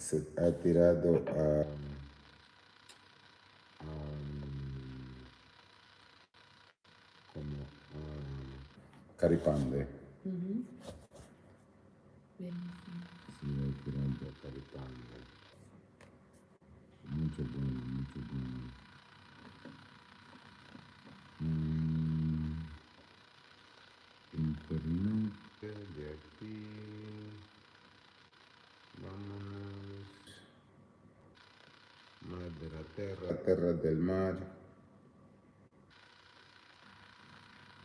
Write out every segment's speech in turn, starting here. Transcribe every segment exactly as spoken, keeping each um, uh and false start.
Se ha tirado a, a, como, a, Caripande. Ujú. Se ha tirado a Caripande. Mucho bueno, mucho bueno. Mm, Internet de aquí. Vámonos. Mar de la tierra, tierra del mar.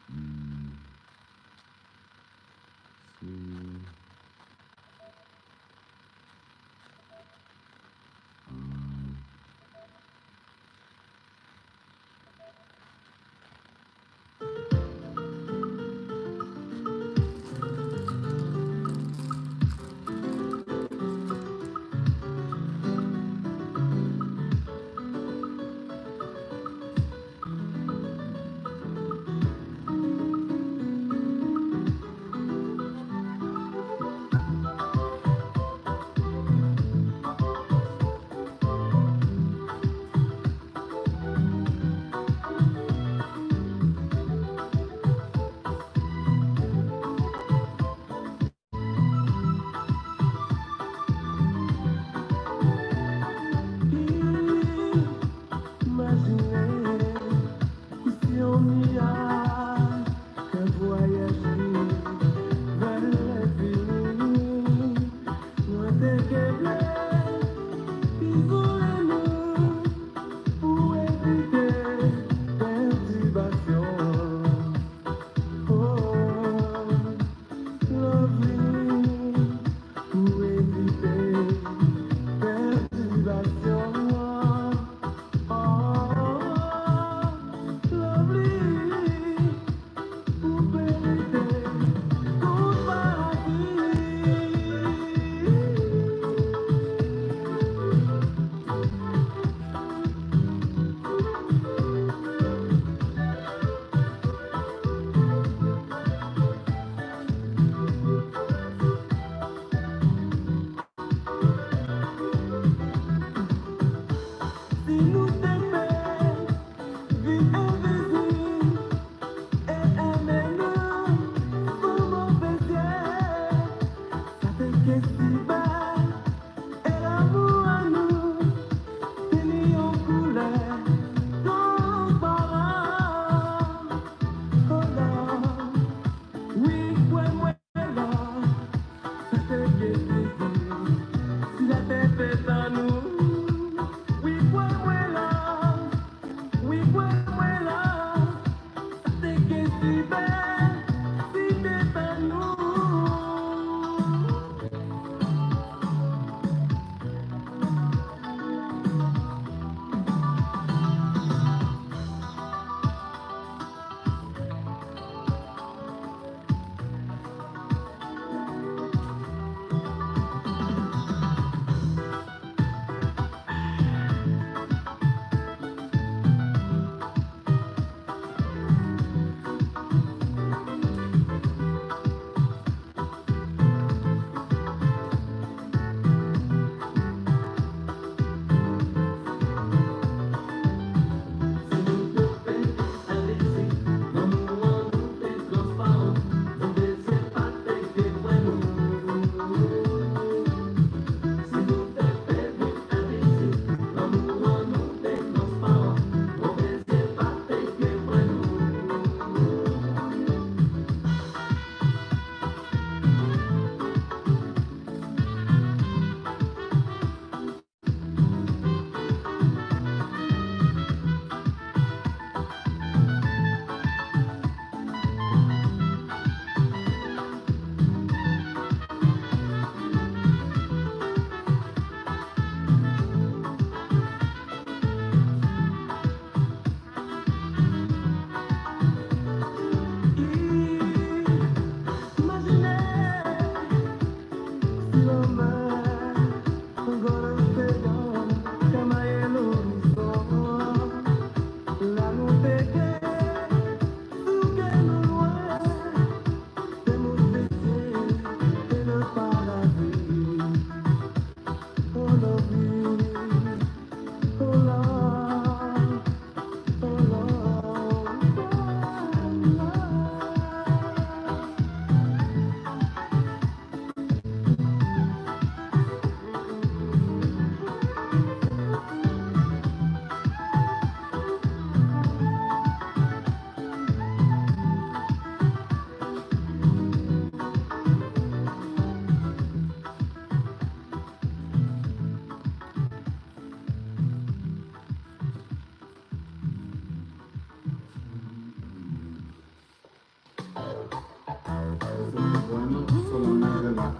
Mm. Sí. Ah. Imajine ou si yon niyaj k ap vwayaje vè lenfini. Mwen te kenbe izole nou pou evite pètibasyon. Oh, lovely, pou evite pètibasyon. Oh, lovely.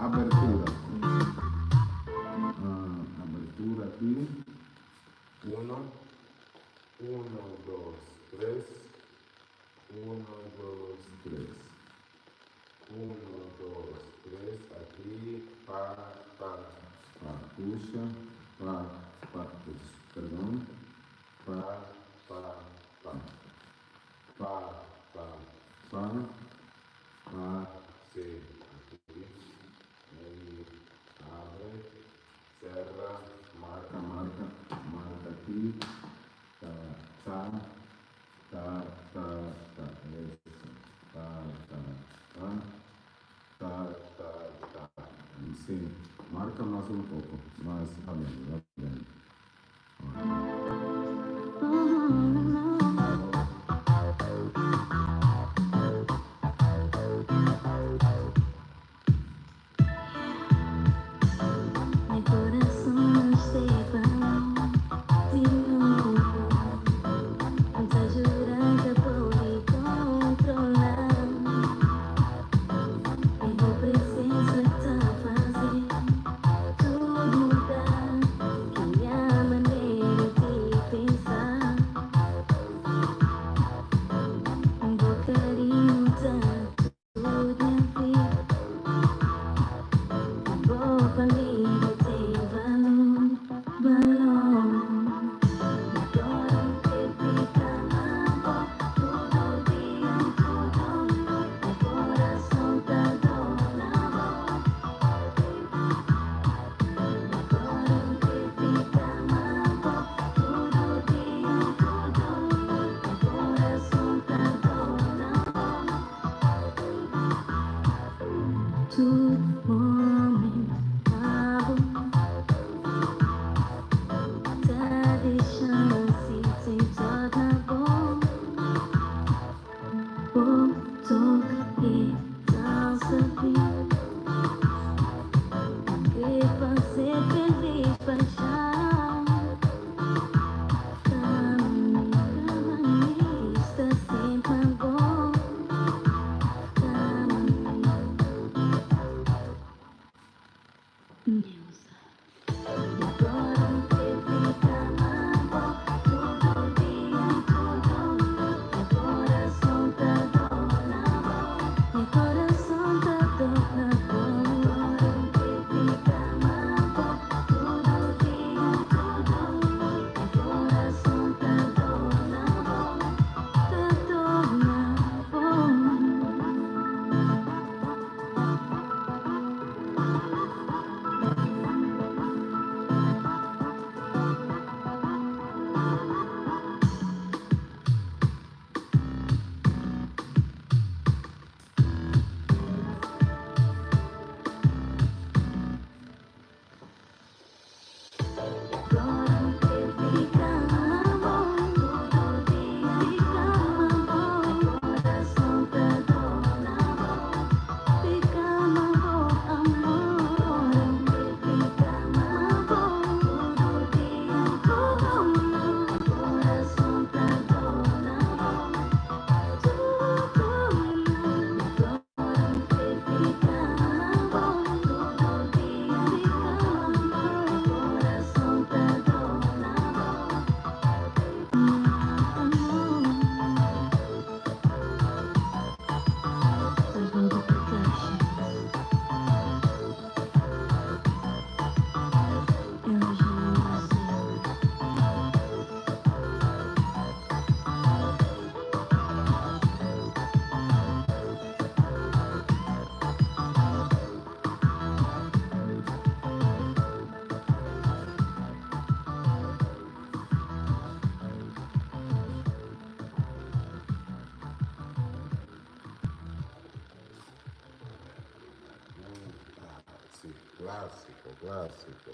abertura. Ah, abertura aquí. Uno, uno, dos, tres. Uno, dos, tres. Uno, dos, tres, aquí, pa, pa. Pa, puxa, pa, pa, perdón. Pa, pa, pa. Pa, pa, pa. Pa, se, aquí. Ahí, abre. Serra, marca, marca, marca aquí. Ta, ta, ta, ta, ta, eso. Ta, ta, ta, ta, ta, ta. Sí, marca más un poco, más, va bien, va bien. Mi corazón no se paró, dime un poco, mucha ayuda que puedo controlar. Mi presencia está fácil, tu bondad que llama de pensar. Un cariño tanto. Tout moman pa bon. Ta de chans si se zòt la bon. Poto e tan soti. Depanse feliz pa chay. Clásico, clásico.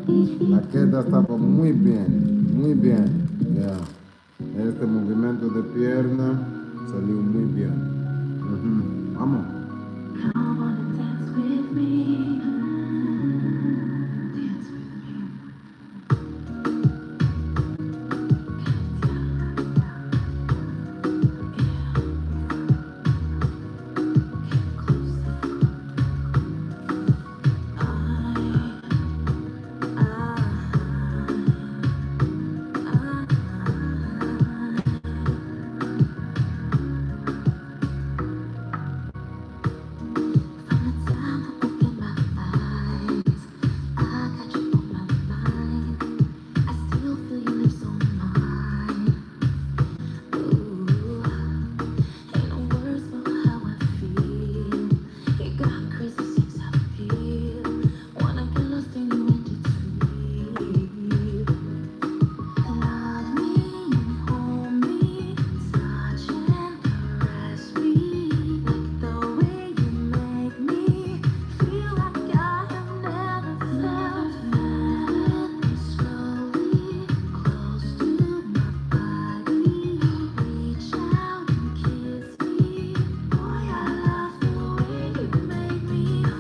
La queda está muy bien, muy bien. Yeah. Este movimiento de pierna salió muy bien. Ujú. Vamos. Come on and dance with me. Dance with me. From the time I opened my eyes, I got you on my mind. I still feel your lips on mine. Ooh, ain't no words for how I feel. You got crazy sex appeal. Wanna get lost in you and it's real. Love me and hold me, touch and caress me, like the way you make me feel like I have never felt. Slowly close to my body, reach out and kiss me. Boy, I love the way you make me feel.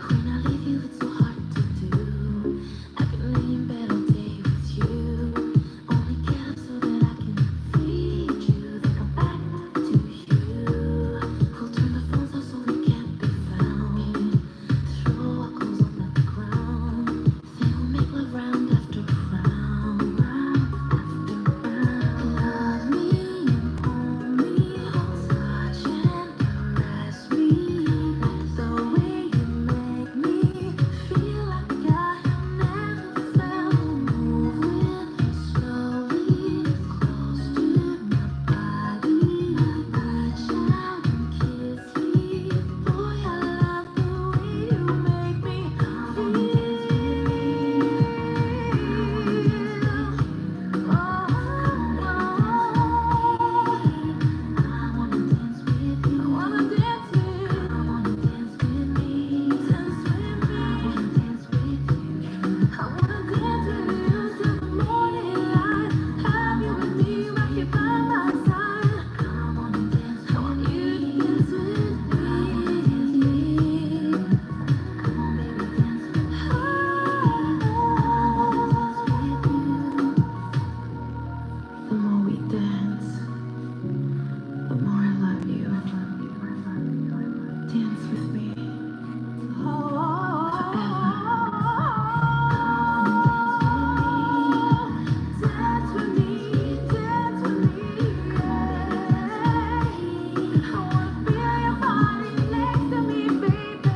When I leave you, it's so hard to do. I've been laying bed all day with you. Only get up so that I can feed you. Then come back to you. We'll turn the phones off so we can't be found. Throw our clothes on the ground. Then we'll make love round after round, round after round. Love me and hold me, touch and caress me, like the way you make me feel like I have never felt. Move with me slowly, close to my body, reach out and kiss me. Boy, I love the way you make me feel. Oh, I wanna dance with you. I wanna dance with you. I wanna dance with me. Dance with me. I wanna dance with you. I wanna dance with you till the morning light. Have you with me, right here by my side. I wanna dance with you. I wanna dance with me. Come on, baby, dance with me. I wanna dance with you. The more we dance, the more I love you. Dance with me. Forever. Dance with me, dance with me, yeah. I wanna feel your body next to me, baby.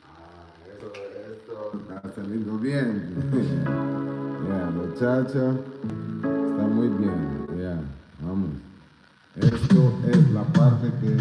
Ah, eso, eso está saliendo bien. Yeah, muchacha, está muy bien. Yeah, vamos. Esto es la parte que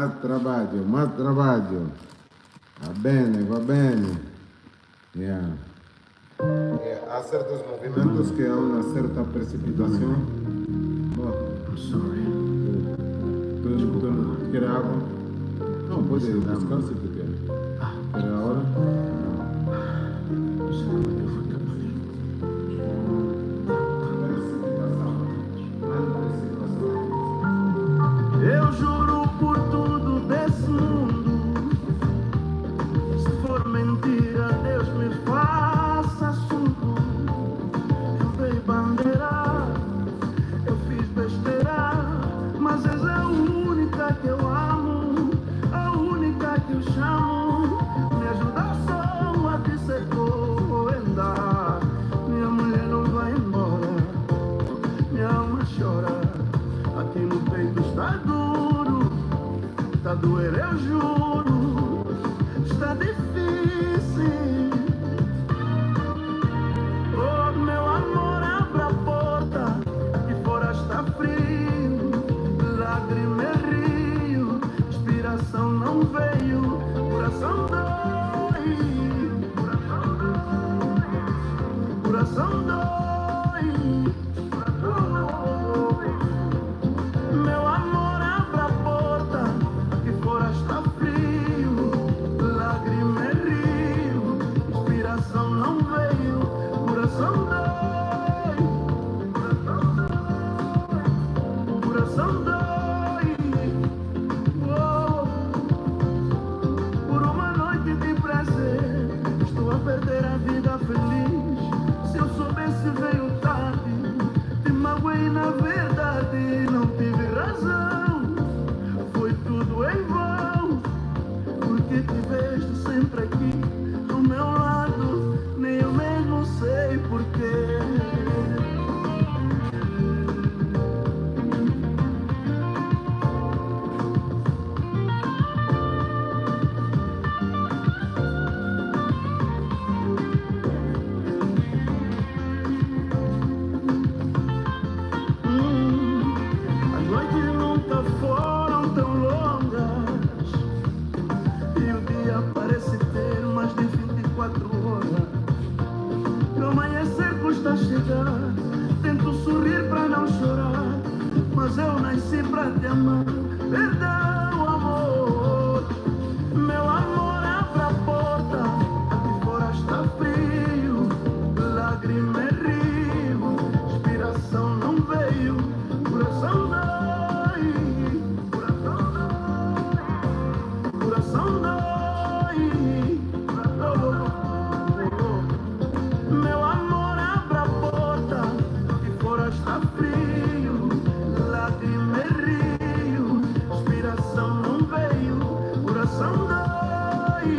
Más trabalho, más trabalho. Va bene, va bene. Yeah. Eh, há certos movimentos que há uma certa precipitação. Bom, I'm sorry. Tu, tu, tu quer água? Não, pode buscar se tu quer. Ah. Quer agora? Eu juro por tudo desse mundo, se for mentira, Deus me faça surdo. Eu dei bandeira, eu fiz besteira, mas és a única que eu amo, a única que eu chamo. Me ajuda só a te ser correnda. Minha mulher não vai embora, minha alma chora. Aqui no peito está duro, tá doer, eu juro, está difícil. Oh, meu amor, abra a porta, aqui fora está frio. Lágrima é rio, inspiração não veio. Coração dói, coração dói. Meu amor, abra a porta, aqui fora está frio. Lágrima é rio, inspiração não veio. Coração dói, coração dói. Oh, por uma noite de prazer, estou a perder a vida feliz. Se eu soubesse, veio tarde. Te magoei, na verdade, não tive razão. Foi tudo em vão. Porque tiveste sempre aqui ao meu lado, nem eu mesmo sei porquê. Hum, as noites nunca foram tão longas e o dia parece ter mais de vinte e quatro horas. Meu amanhecer custa chegar, tento sorrir pra não chorar, mas eu nasci pra te amar. Perdão, amor, meu amor, abra a porta, aqui fora está frio. Lágrima é rio, inspiração não veio. Coração dói, coração dói, coração dói. Oh, oh, oh. Meu amor, abra a porta, aqui fora está frio. Lágrima é rio, inspiração não veio. Coração dói,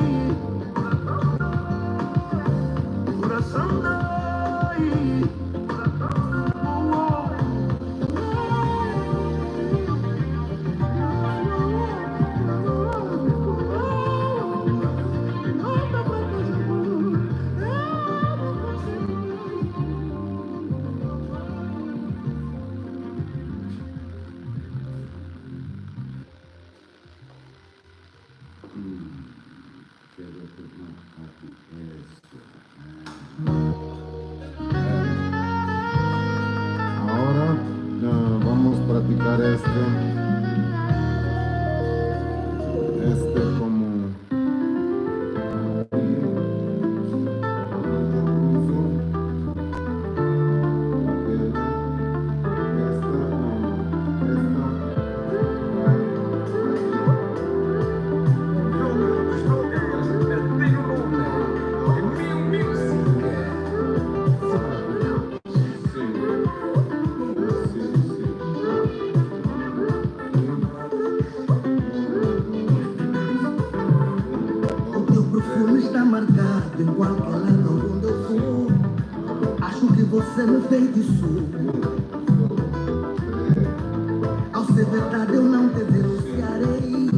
coração dói. Oh, oh. Hum, quero tomar parte esto. Ahora, ah, vamos practicar este, este como O teu perfume está marcado em qualquer lado onde eu for. Acho que você me feitiçou. Ao ser verdade, eu não te denunciarei.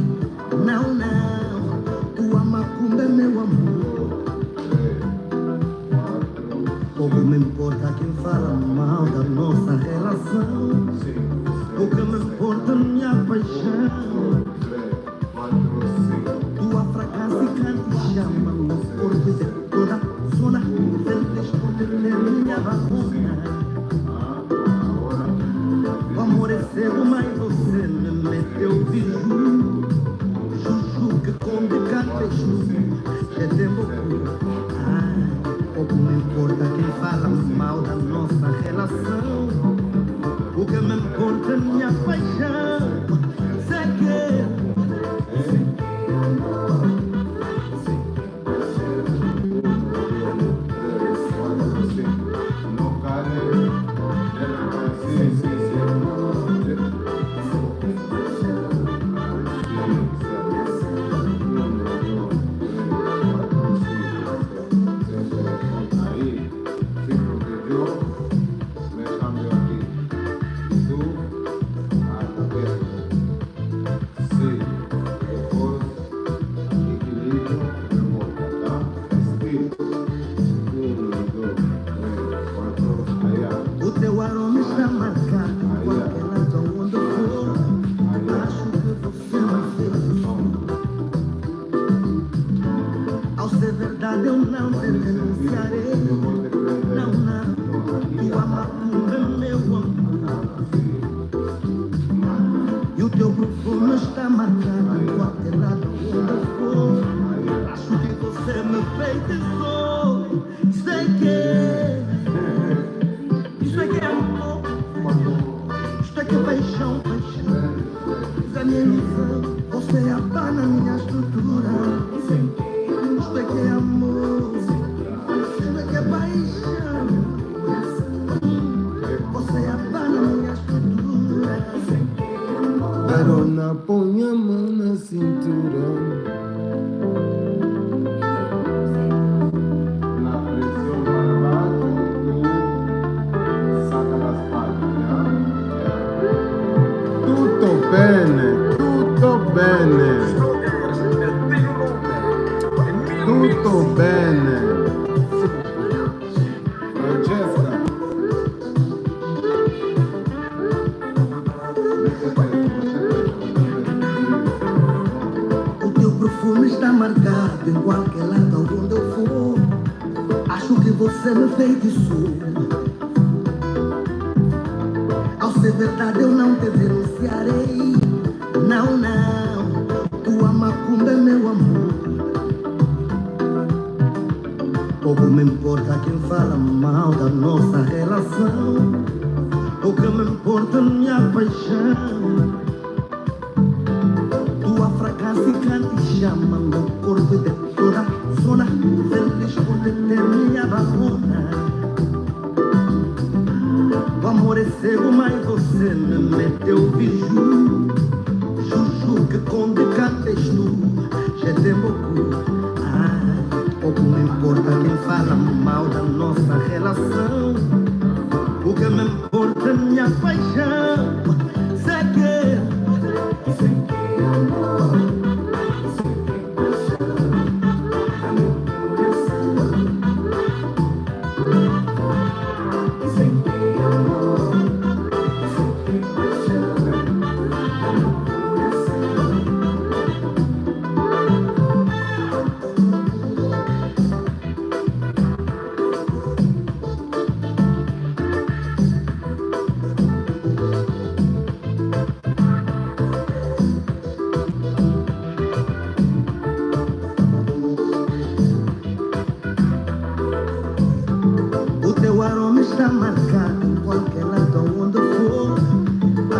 Não, não, tua macumba é meu amor. Pouco me importa quem fala mal da nossa relação. O que me importa é minha paixão. O que me importa a minha paixão, sei que O teu aroma está marcado em qualquer lado onde eu for. Acho que você me fez isso. Ao ser verdade, eu não te denunciarei. Não, não, tua macumba é meu amor. E o teu perfume está marcado em qualquer lado onde eu for. Acho que você me feitiçou. Sei que, sei que é amor. Sei que é paixão, paixão. Essa minha ilusão, você abana minha estrutura. Sei que é amor. Sei que é paixão. Você abana minha estrutura. Varona, põe a mão na cintura. La presión para abajo, tú saca la espalda, ¿ya? Ya. Tutto bene, tutto bene. Tutto bene. Francesca. O teu perfume está marcado em qualquer lado onde eu for. Acho que você me feitiçou. Ao ser verdade, eu não te denunciarei. Não, não, tua macumba é meu amor. Pouco me importa quem fala mal da nossa relação. O que me importa é minha paixão. Tua fragrância encanta e chama meu corpo e de toda zona. Feliz por te ter minha barona. O amor é cego, mas você me meteu biju. Juju que com de cabresto, je t'aime beaucoup. Ah, pouco me importa quem fala mal da nossa relação. O que me importa é minha paixão. Sei que, sei que amor. O teu aroma está marcado em qualquer lado onde eu for.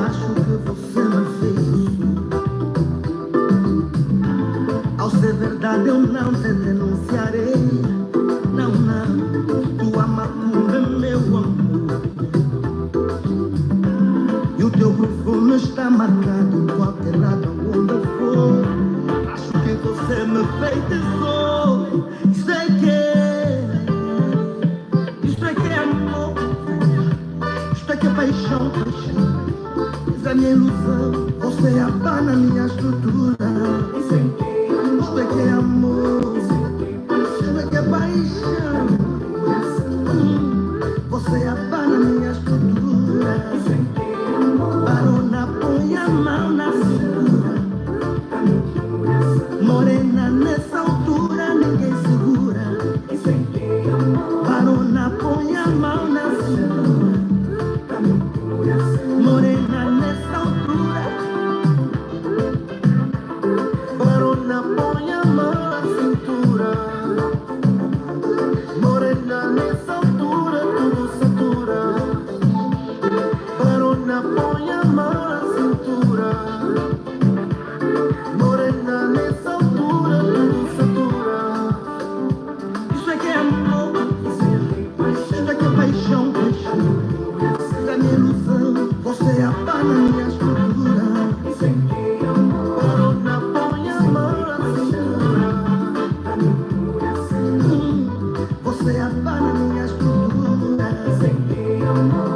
Acho que você me fez isso. Ao ser verdade, eu não te denunciarei. Não, não, tua macumba é meu amor. E o teu perfume está marcado em qualquer lado onde eu for. Acho que você me feitiçou. Sei que, sei que é amor. Sei que é paixão, paixão. Essa minha ilusão, você abana minha estrutura. Sei que é amor. Sei que é paixão. Hum, você abana minha estrutura. Varona, põe a mão na cintura. Morena, nessa altura ninguém segura. Varona, põe a mão na cintura. Morena, nessa altura.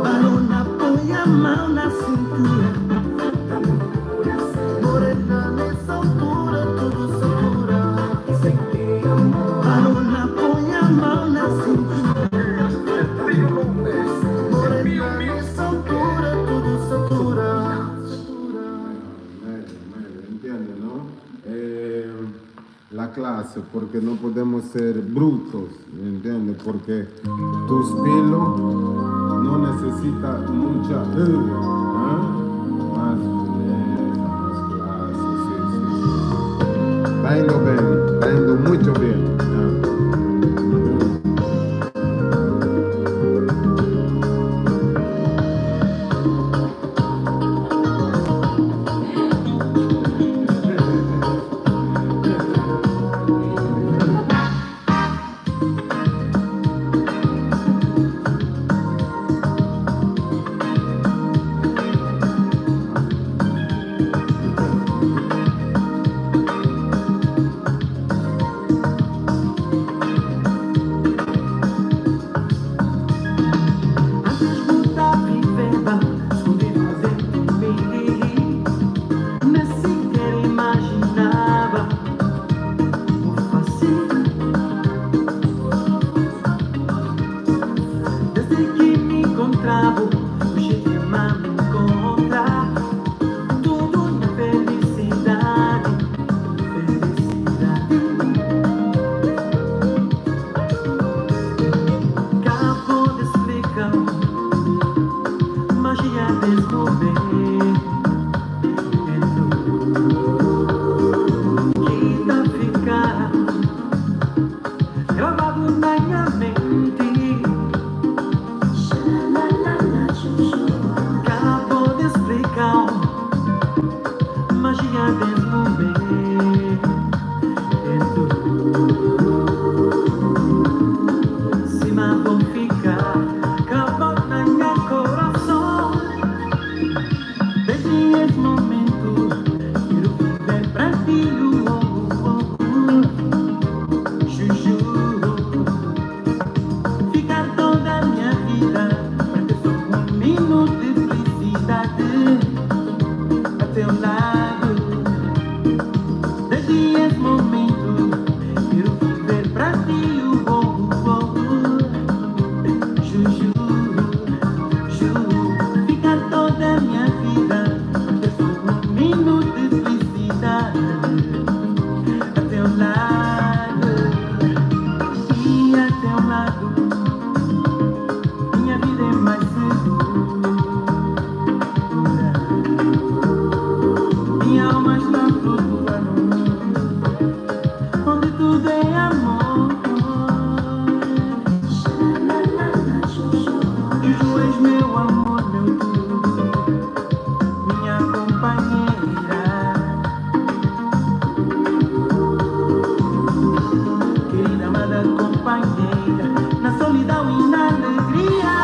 Balona, põe a mão na cintura. Morena, nessa altura, tudo se cura. Balona, põe a mão na cintura. Morena, nessa altura, tudo se cura. Bueno, bueno, entiende, ¿no? Eh, la clase, porque no podemos ser brutos, ¿entiendes? Porque tu estilo no necesita mucha, eh, ¿ah? Más fineza, más clase, sí, sí, sí. Está yendo bien, está yendo mucho bien. Ah. Antes bota viver ba escondido dentro de mim. Nem sequer imaginava o facinho. Desde que me encontrava, hoje te amo encontrar. Tudo na felicidade, felicidade. Acabo de explicar, magia desse momento. Então, que tá ficar gravado na minha mente. Acabo de explicar, magia desse momento. Se me vão ficar gravado na minha coração. Desde esse momento, quero viver pra ti, oh, oh, oh. Juju, ficar toda a minha vida pra ter só um minuto de felicidade a teu lado. Desde esse momento, quero viver pra ti, oh, oh, oh. Juju, juro, ficar toda a minha vida pra ter só um minuto de felicidade a teu lado. E a teu lado, minha vida é mais segura. Minha alma está flutuando, onde tudo é amor. Tu és meu amor, meu tudo, minha companheira. Querida amada companheira, na solidão e na alegria.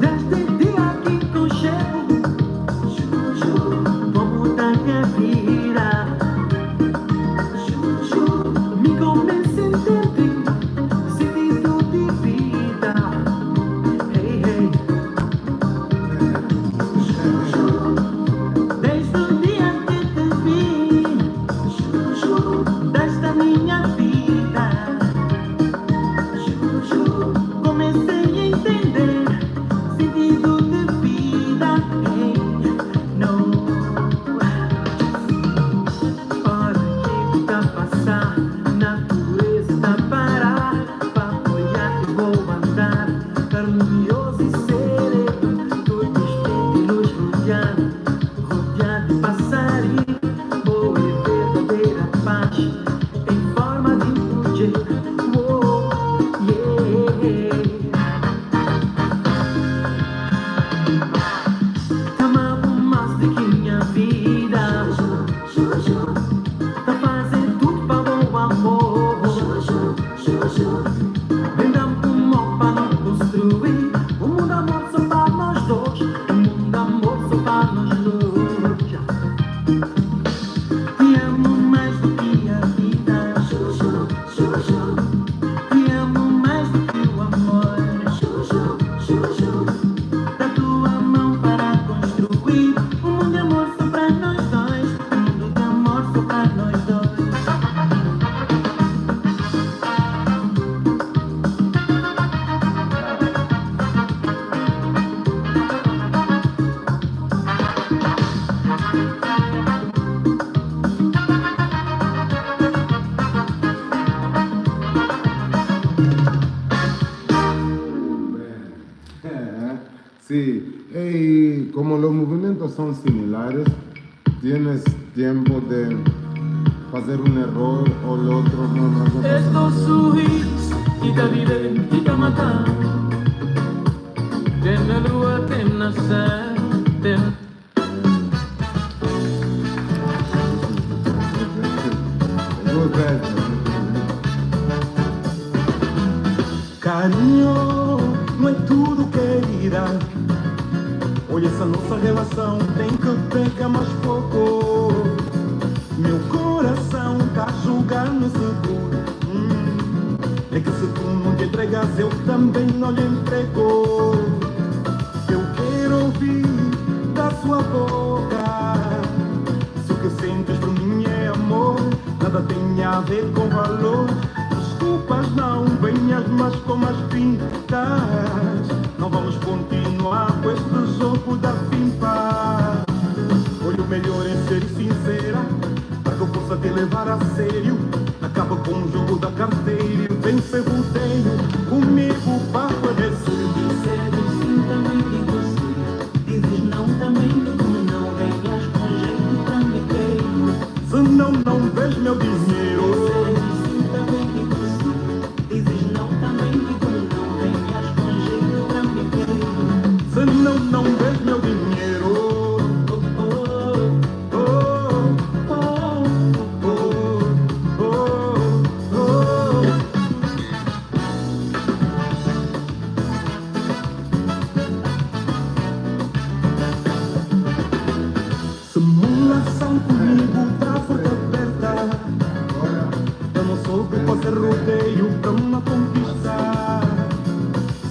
Desde o dia que conchego, vou mudar minha vida. Me comece a entender sentido de vida. Hey, hey. Desde o dia que te vi, desta minha vida, comecei a entender sentido de vida. Hey, não. Hora que tá passar, natureza tá parar. Papoiar que vou andar, harmonioso e sereno, todo espírito luz rodeado, rodeado de passarinho, boa e verdadeira paz em forma de um dia. Oh, yeah. Amava mais do que minha vida. Tá fazendo tudo pra bom amor. Vendamos pro mal pra não construir. O mundo Chuchu, da tua mão para construir um mundo de amor só pra nós dois, um mundo de amor só pra nós dois. Sí, y como los movimientos son similares, tienes tiempo de hacer un error o lo otro no, no, no pasa nada. Estos suhis y David y Tamata, Tenelua Tenasa, Ten Good bad. Carinho não é tudo, querida. Olha, essa nossa relação tem que pegar mais fogo. Meu coração tá a jogar no seguro. Hum, é que se tu não te entregas, eu também não lhe entrego. Eu quero ouvir da sua boca se o que sentes por mim é amor, nada tem a ver com valor. Desculpas não venhas mais com as pintas. Não vamos continuar com este jogo da pimpa. Olha, o melhor é ser sincera, pra que eu possa te levar a sério. Acaba com o jogo da carteira e vem sem rodeio. Comigo o papo é desse. Se disser sim, também digo sim. Dizes não, também digo não. Venhas com jeito pra me querer. Se não, não vês meu dinheiro. Se disser sim, também digo sim. Dizes não, também digo não. Venhas com jeito pra me querer. Se não, não vês meu dinheiro. Oh, oh, oh, oh, oh, oh, oh. Simulação comigo, tá porta aberta. Eu não sou de fazer rodeio pra uma conquista.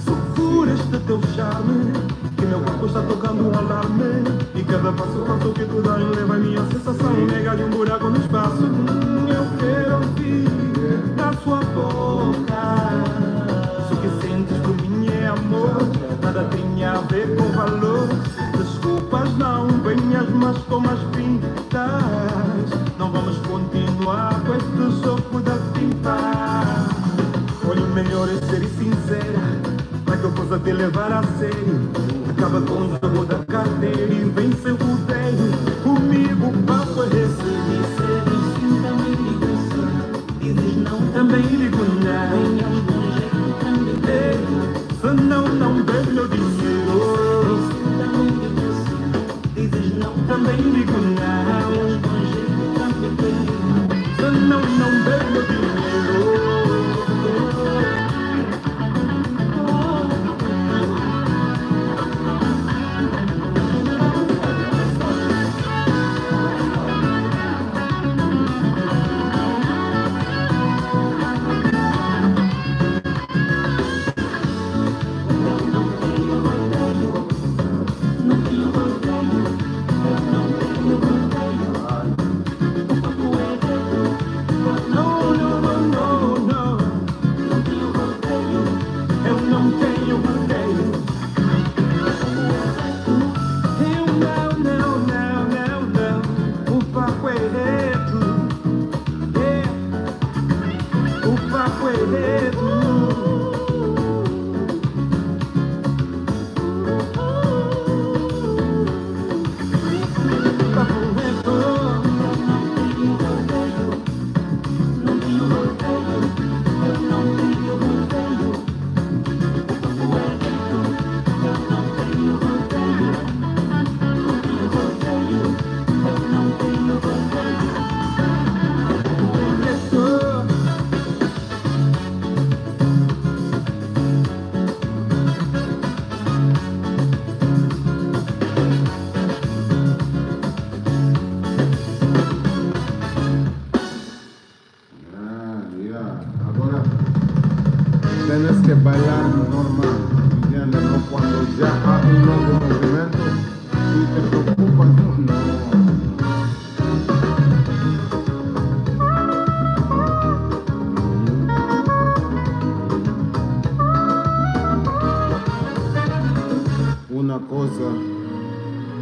Se for este teu charme, que meu corpo está tocando um alarme. E cada passo, passo que tu dás, leva a minha sensação. Nega de um buraco no espaço. Hum, eu quero ouvir da sua boca. Se o que sentes por mim é amor, nada tem a ver com valor. Desculpas não venhas mais com as pintas. Não vamos continuar com este jogo da pinta. Olha, o melhor é ser sincera, pra que eu possa te levar a sério. Acaba com o jogo da carteira e vem sem rodeio. Comigo o papo é esse. Se disser sim, também digo sim. Dizes não, Também digo não. Venhas com jeito pra me querer. Se não, não vês meu dinheiro. Também digo sim. Dizes não, Também digo não. venhas com jeito pra me querer. Se não, não vês meu dinheiro. Ya a un nuevo movimiento y te preocupas, no. Una cosa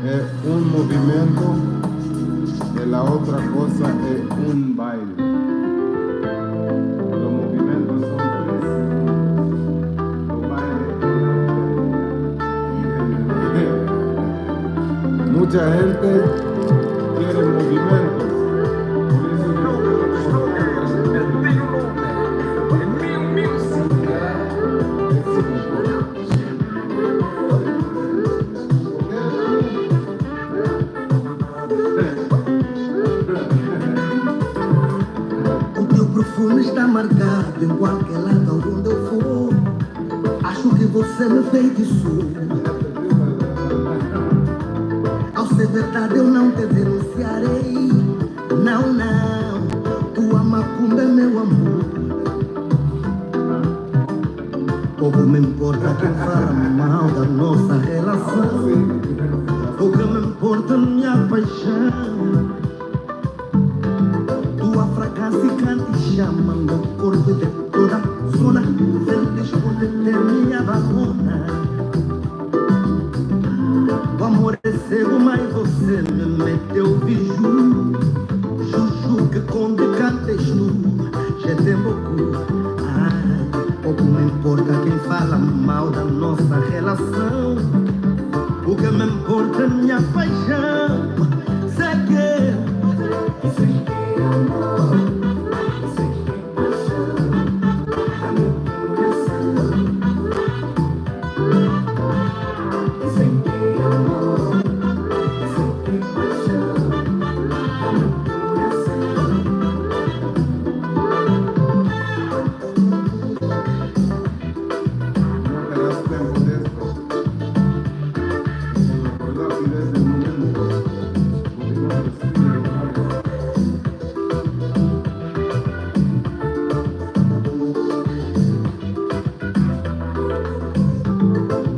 es un movimiento y la otra cosa es un baile. Los movimientos son tres. Los bailes es mucha gente quiere movimientos. Por eso yo quiero O teu perfume está marcado em qualquer lado onde eu for. Acho que você me feitiçou. Ao ser verdade, eu não te denunciarei. Não, não, tua macumba é meu amor. Pouco me importa quem fala mal da nossa relação. O que me importa é minha paixão. Tua fragrância encanta e chama meu corpo de toda zona. Feliz por ter minha barona. O amor é cego, mas você me meteu biju. Juju que com decantes tu, je t'aime beaucoup. Ai, pouco me importa quem fala mal da nossa relação. O que me importa é minha paixão. Sei que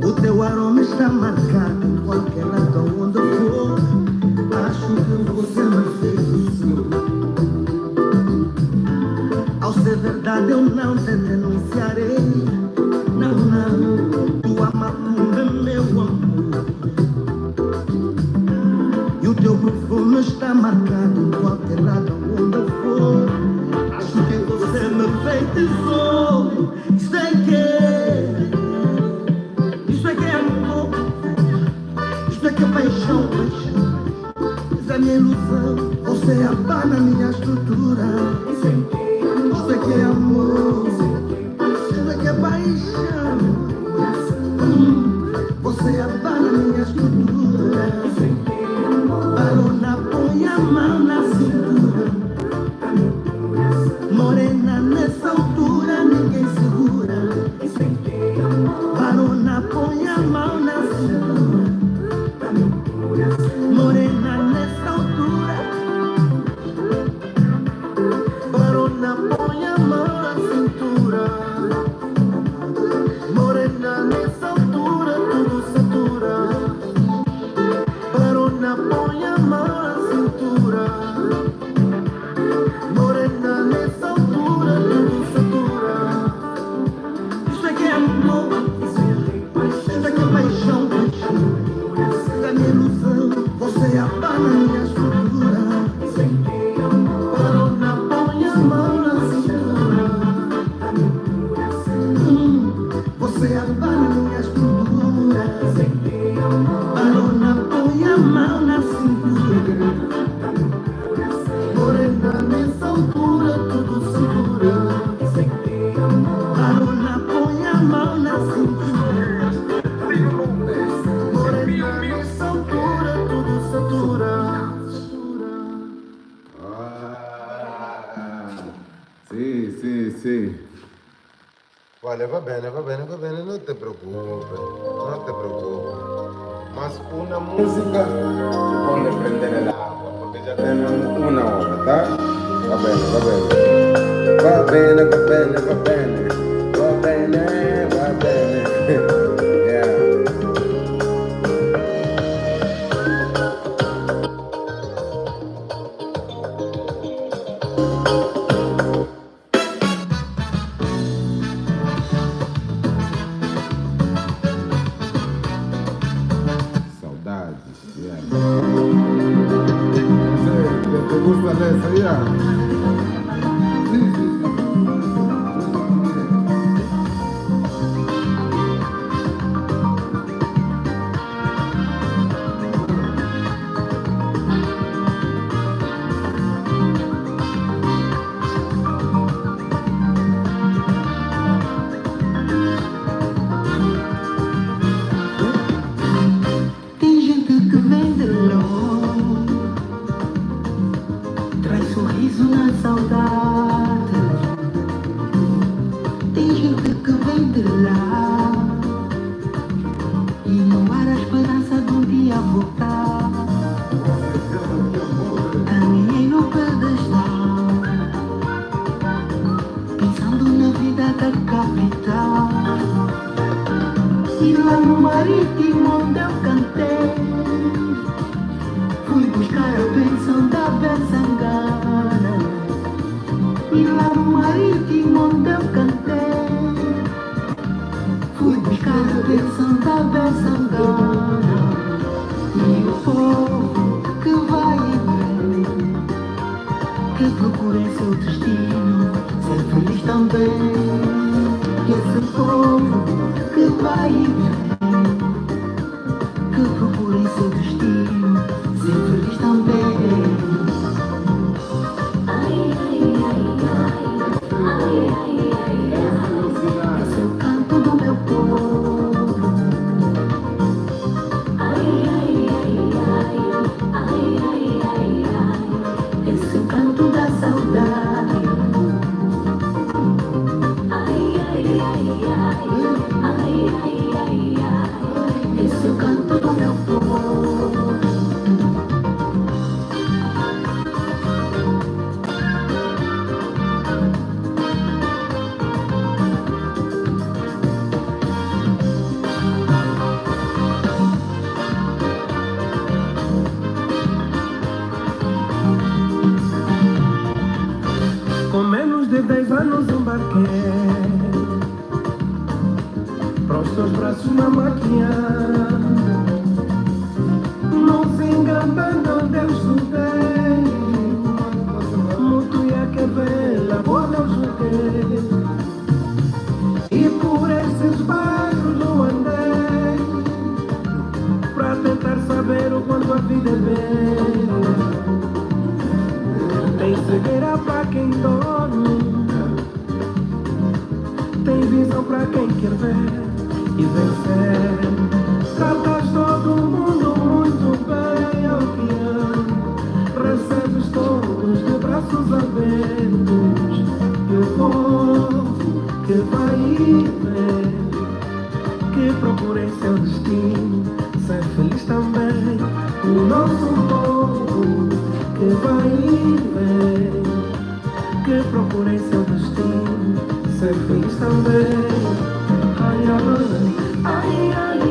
O teu aroma está marcado em qualquer lado onde eu for. Acho que você me fez o seu. Ao ser verdade, eu não te denunciarei. Não, não, tua macumba é meu amor. E o teu perfume está marcado em qualquer lado onde eu for. Acho que você me feitiçou. Isso é que, isso é que é amor. Isso é que é paixão, paixão. Isso é minha ilusão. Você abana minha estrutura. Isso é que é amor. Isso é que é paixão. Hum, você abana minha estrutura. Barona, põe a mão na cintura. Morena, nessa altura ninguém segura. Barona, põe a mão na cintura. Morena, nessa altura. Barona, põe a mão na cintura. Morena, nessa altura tudo satura. Barona, põe a mão na cintura. Morena, nessa altura tudo satura. Isso é que é amor. Isso é que é paixão, paixão. Isso é minha ilusão. Você abana minha estrutura. Barona, põe a mão na cintura. Hum, você abana minha estrutura. Barona, põe a mão na cintura. Morena, nessa altura tudo segura. Barona, põe a mão na cintura. Morena, nessa altura tudo satura. Ah, sì, sì, sì. Vale, va bene, va bene, va bene, non te preoccupare, non te preoccupare. Mas una musica, si può prendere l'acqua, potete bere una volta, tá? Va bene, va bene. Va bene, va bene, va bene. Va bene, va bene. Yeah. Fortaleza, yeah. Sim, sim, sim. Tem gente que vem de longe, traz sorriso na saudade. Tem gente que vem de lá e não há esperança de um dia voltar. Caminhei no pedestal, pensando na vida da capital. E lá no marítimo onde eu cantei, fui buscar a benção da Bezangana. E lá no marítimo onde eu cantei, fui buscar a benção da Bezangana. E o povo que vai e vem, que procura em seu destino ser feliz também. E esse povo que vai e vem, que procura em seu destino ser feliz também. Ai, ai, ai, ai, ai, ai, ai, ai, esse é o canto do meu povo. Ai, ai, ai, ai, ai, ai, ai, ai, esse é o canto da saudade. Ai, ai, ai, ai, ai, ai, ai, ai, esse é o canto do meu povo. Com menos de dez anos embarquei para os teus braços na máquina. Não se engana, não, Deus não tem. Muito é que vela, boa não joguei. E por esses bairros eu andei pra tentar saber o quanto a vida é bela. Tem cegueira pra quem dorme, tem visão pra quem quer ver e vencer. Tratas todo mundo muito bem, é o que há. Recebes todos de braços abertos. E o povo que vai e vem, que procura em seu destino ser feliz também. O nosso povo que vai e vem, que procura em seu destino ser feliz também. Ai, ai, ai,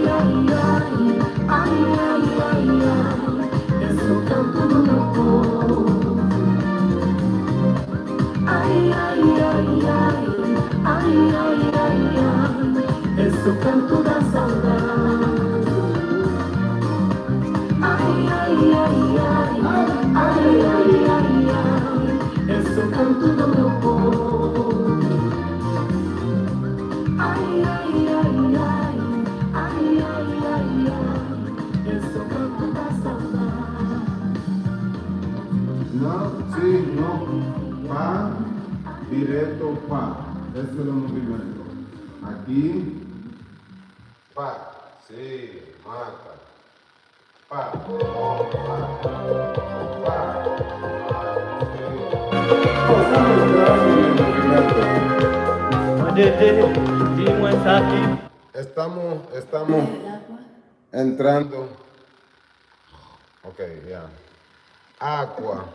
ai, ai, ai, ai, ai, ai, ai, esse é o canto do meu povo. Ai, ai, ai, ai, ai, ai, ai, ai, esse é o canto da saudade. Ai, ai, ai, ai, ai, ai, ai, ai, esse é o canto do meu povo. Ai, ai, ai, ai, ai, ai, ai, ai, esse é o canto da saudade. No, si, no, pa, direto, pa. Ese es el movimiento. Aquí, pa, si, mata. Pa, pa, pa, pa, si. Pasamos atrás en el movimiento. Mande, di mwen sa ki. Estamos, estamos entrando. Ok, ya. Agua.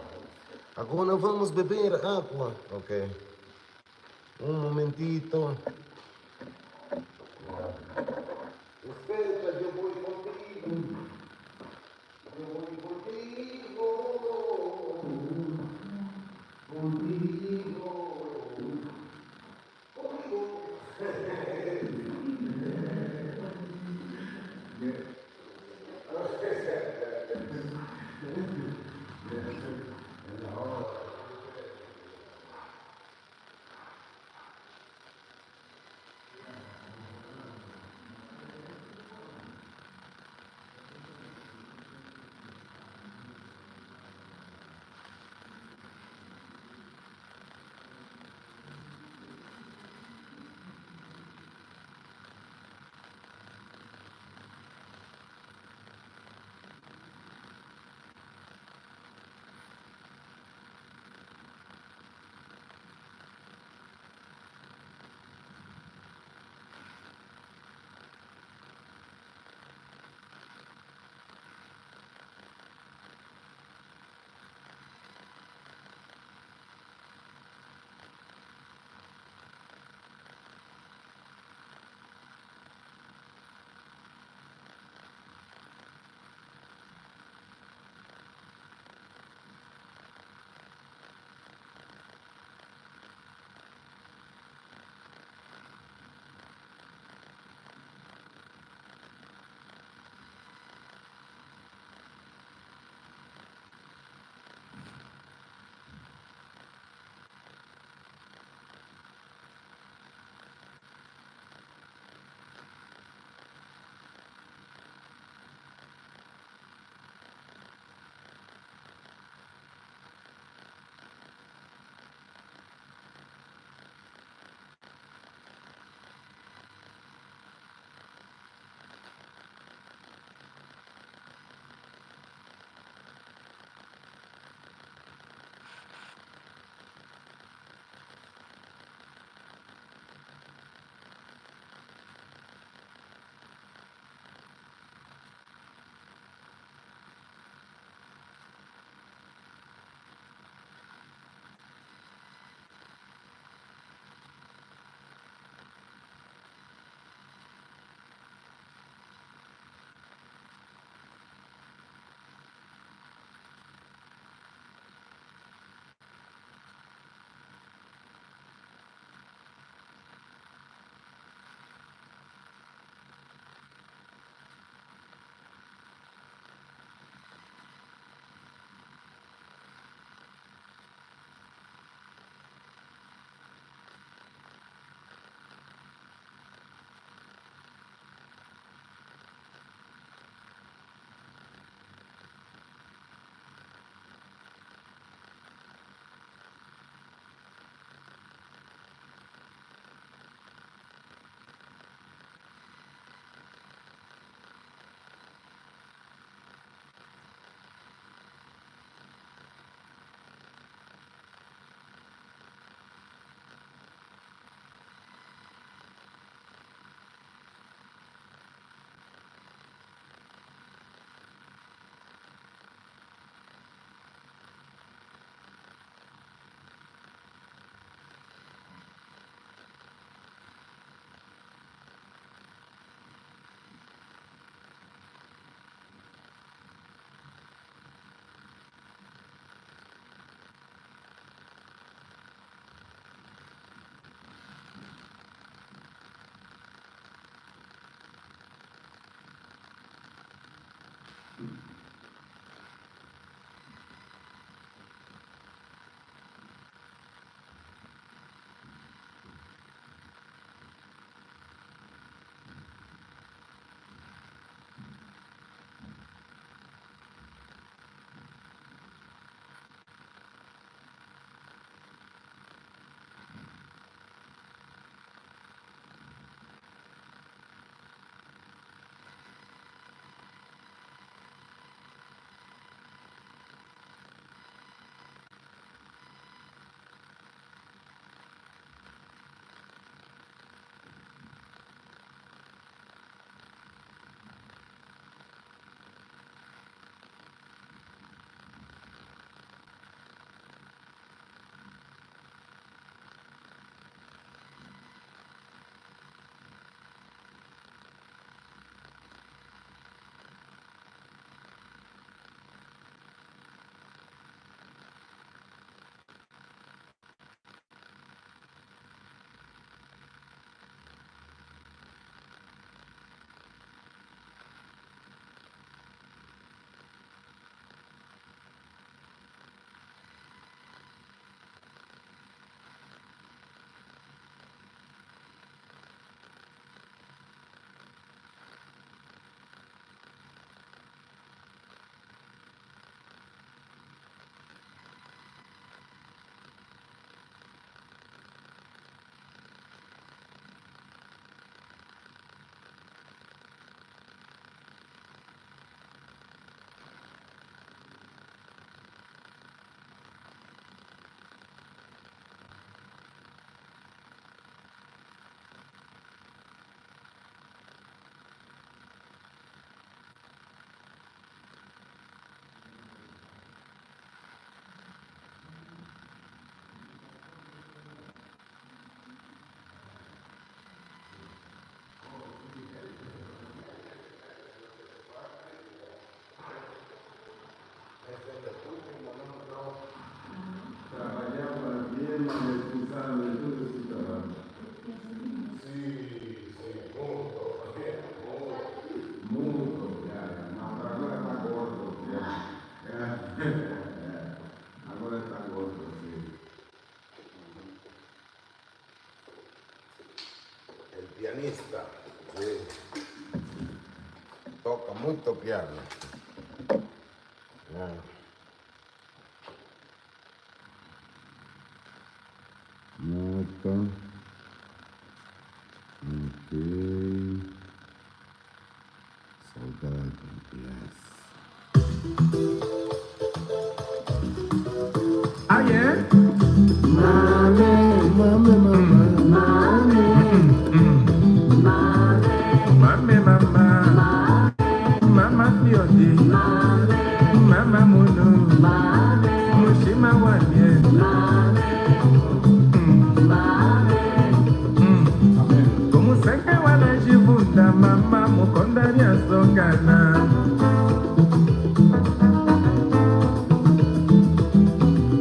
Agora vamos beber agua. Ok. Un momentito. Ya. Espera, yo voy contigo. Yo voy contigo. Contigo. Contigo. Mucho, ya, ya. Ahora está gordo, sí. El pianista, sí. Toca mucho piano. Ya. Nota. Ok. Saudade, yes. Aye. Mame, mame, mame, mame. Mame, mama. Mama Fioti. Mama Mounou. Mouchi Mawanye. Como se que wala jivunda mama mukonda lya sokana.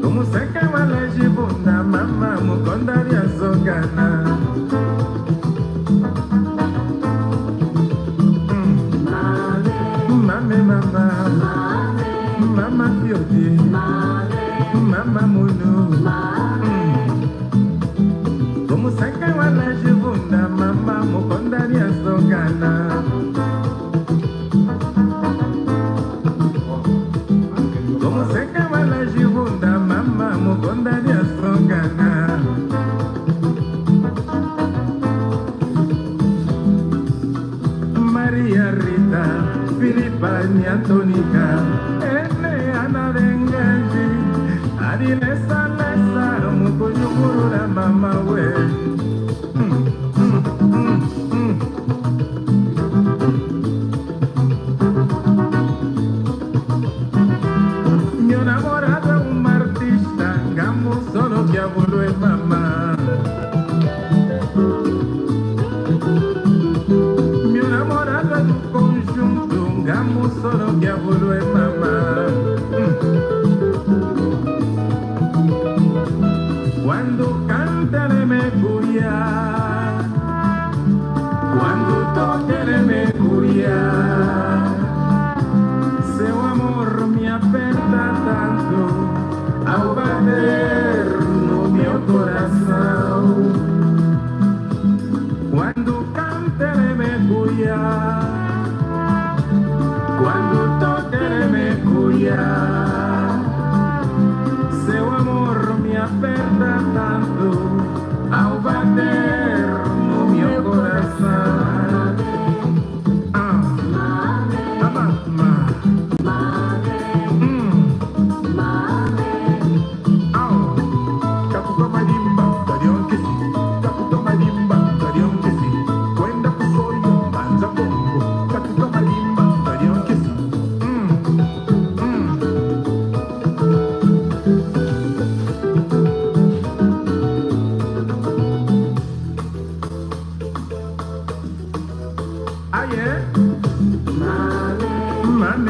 Como se que wala jivunda mama mukonda lya sokana. Mame mama. Mama Fioti. Mama Mounou. Como se que wala jivunda mama mukonda lya sokana. Como se que wala jivunda mama mukonda lya sokana. Maria Rita, Filipa ni Antonika, ene analengeji, adilesalesa mukujukurula mama we. Meu namorado é um artista, ngamo solo que abuelo é mama. Meu namorado é do conjunto, ngamo solo que abuelo é mama. Cuando canta le me gusta.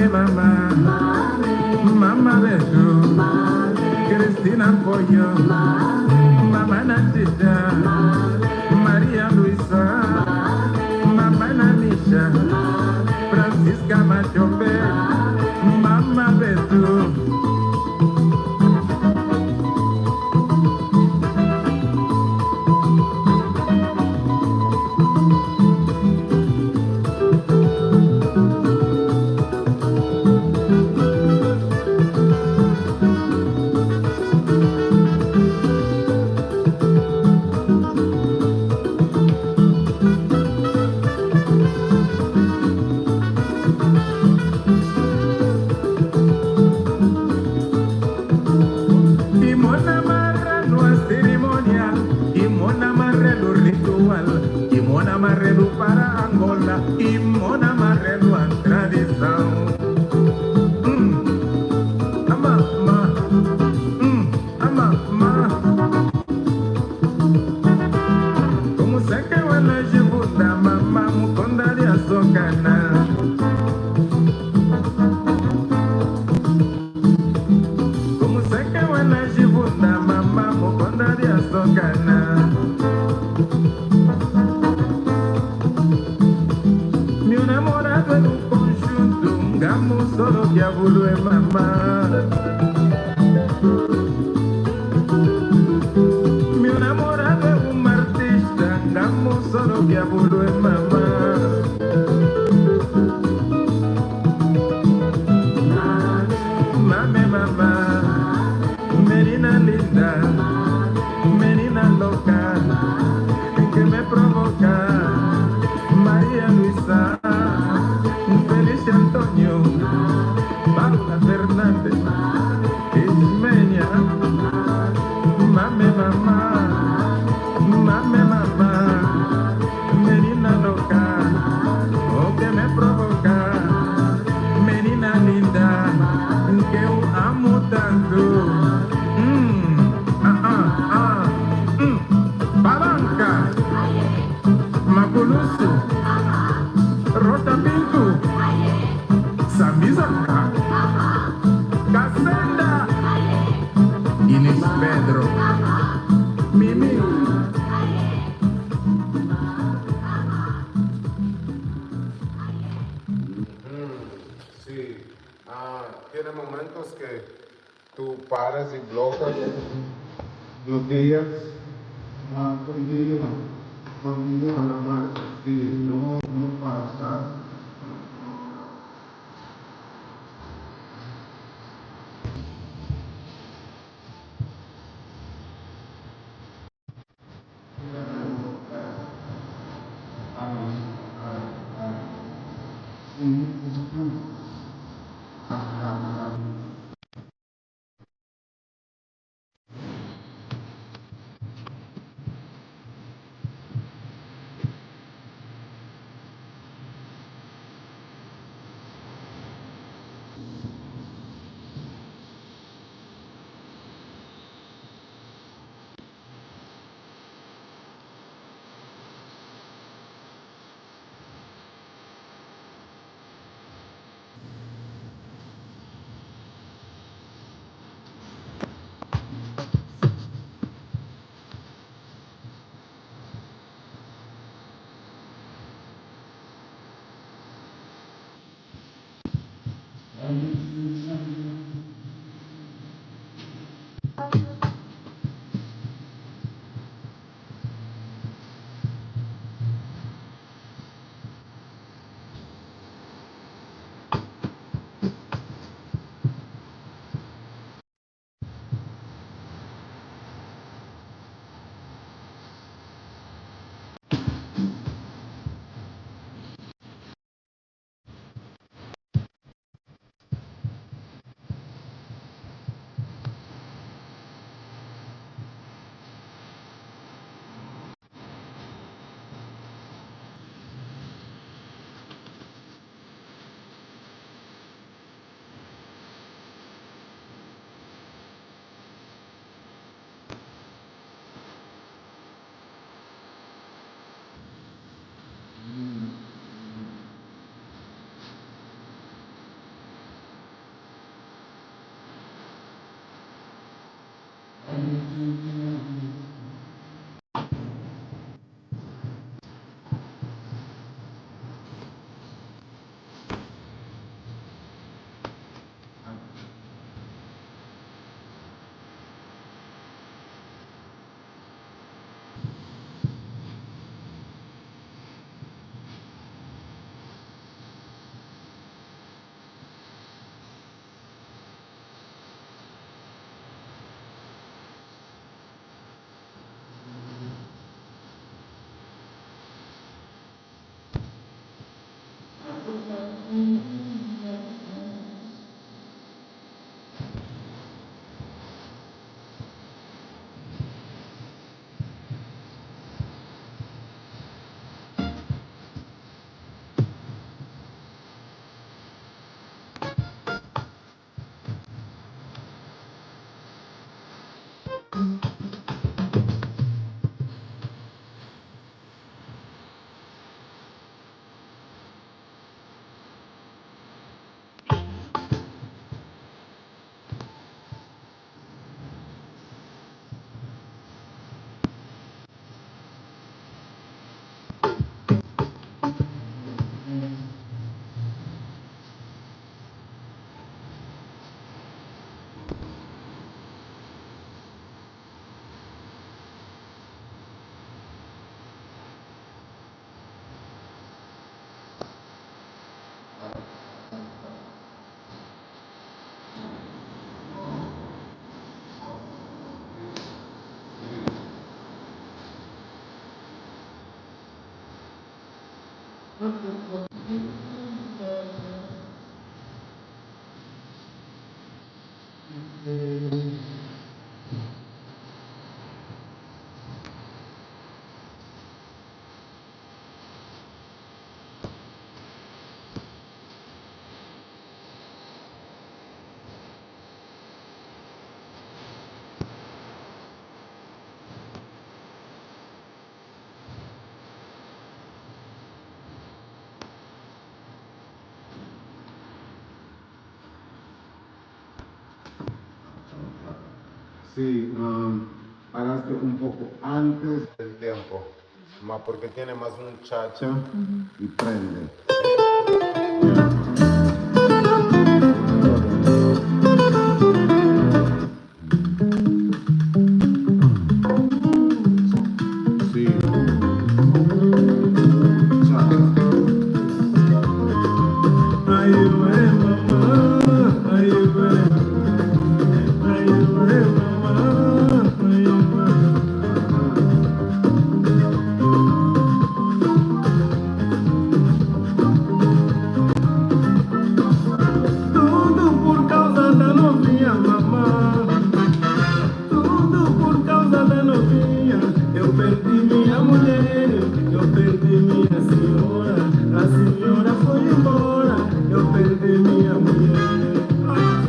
Mama, Mama Betou, Christina Poyo, Mama Natita, Maria Luisa, Mama Nanisha, Francisca Machope, Mama Betou. Kimona amarrado a cerimonial, kimona amarrado ritual, kimona amarrado para Angola, kimona amarrado a tradição. Mm. Ama, ma. Mm. Ama, ma. Como se que wala jivuda mama mukonda dia sokana. Como se que wala jivuda mama mukonda dia sokana. Meu namorado é do conjunto, ngamo solo que abulo é mama. Meu namorado é um artista, ngamo solo que abulo é mama. Mame, mama, menina linda, menina louca, que me provoca. Maria Luisa, Felicia Antonio, Paula Fernandes, Ismenia, mame mama, mame mama, menina louca, o que me provoca, menina linda, que eu amo tanto. Mm, ah, ah, ah, mm. Palanca, Maculuso, Rosa Pinto, Samizaka, Kasenda, Inis Pedro, Mimi. Mm, sí. Ah, tiene momentos que tú paras y bloqueas los días. Ah, conmigo, conmigo, no, no pasa. Sí, um, pagaste un poco antes del tiempo. Ma porque tiene más muchacha y prende. Sí. Cha, cha. Ay, we, mama, ay, we. Ay, we, mama, ay, we. Tudo por causa da novinha, mamá. Tudo por causa da novinha. Eu perdi minha mulher, eu perdi minha senhora. A senhora foi embora, eu perdi minha mulher. Ah!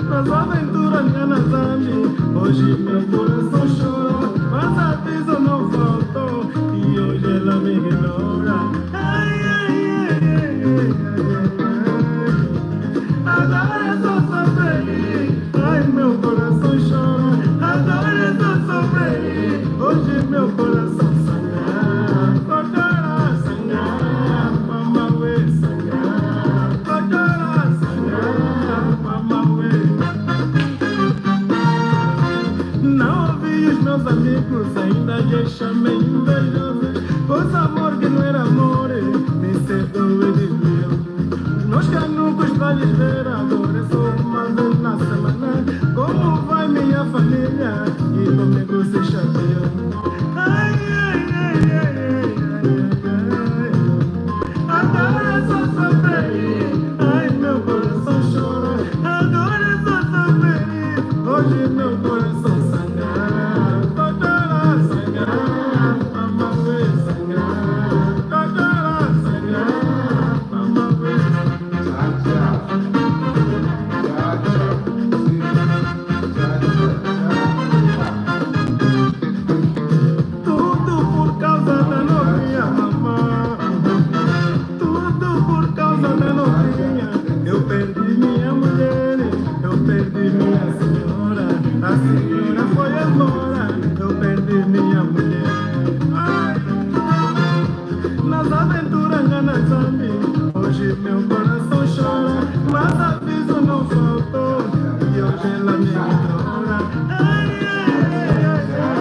Nas aventuras, minha Nazaré, hoje meu coração chora, mas aviso não faltou, e hoje ela me ignora. Ai, ai, ai, ai, ai, ai, ai. Agora eu só sou feliz. Ai, meu coração chora. Agora eu só sou feliz. Hoje meu coração sangra. Kotora sangra. Mama we sangra. Kotora sangra. Mama we. Não ouvi os meus amigos, ainda lhe chamei invejosos. Pois amor que não era amor, me sendo ele viu. Os meus canucos pra lhes ver, agora é só uma vez na semana. Como vai minha família? E comigo se chateou. Ai, ai, ai, ai, ai, ai, ai. Agora só sou feliz. Ai, meu coração chora. Agora só sou feliz. Hoje meu coração sangra. Kotora sangra. Mama we sangra. Kotora sangra. Mama we sangra. Tudo por causa da novinha, mamá. Tudo por causa da novinha. Eu perdi minha mulher, eu perdi minha senhora. A senhora foi embora, eu perdi minha mulher. Ai! Nas aventuras, minha Nazaré, hoje meu coração chora, mas aviso não faltou, e hoje ela me ignora. Ai, ai, ai, ai, ai, ai.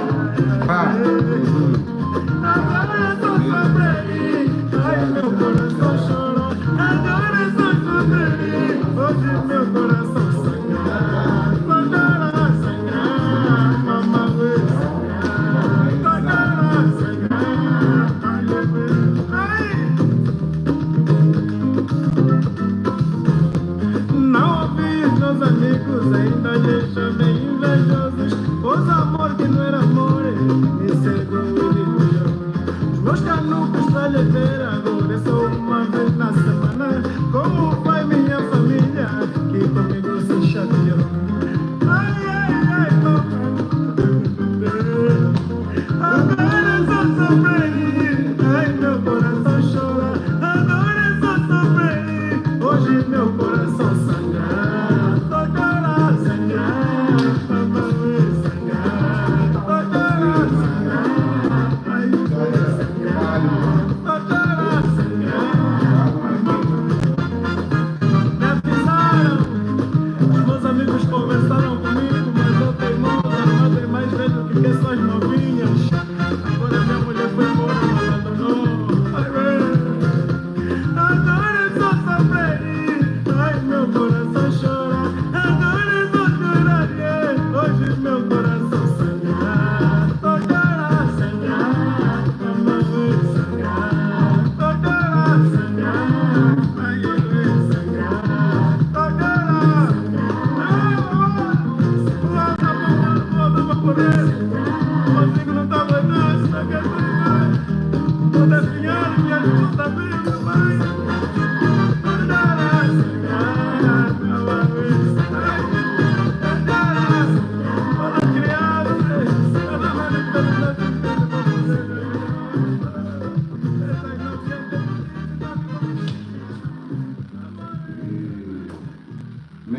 Agora eu só sou feliz. Ai, meu coração chora. Agora eu só sou feliz. Hoje meu coração sangra. Kotora sangra. Mama we sangra. Kotora sangra. Ai, ai, ai. Não ouvi os meus amigos, ainda lhe chamei invejosos. Pois amor que não era amor, me cegou e me humilhou. Os meus canucos pra lhe ver, agora é só uma vez na semana. Como vai minha família?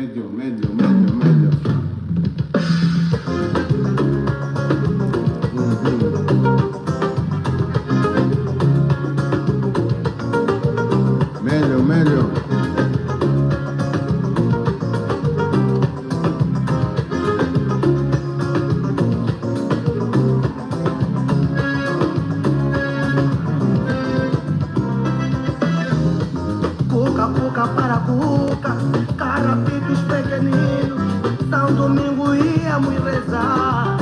Medio, medio, medio, medio. Mhm. Medio, medio. Cuca, cuca, para cuca, carapitos pequeninos, São Domingo íamos rezar.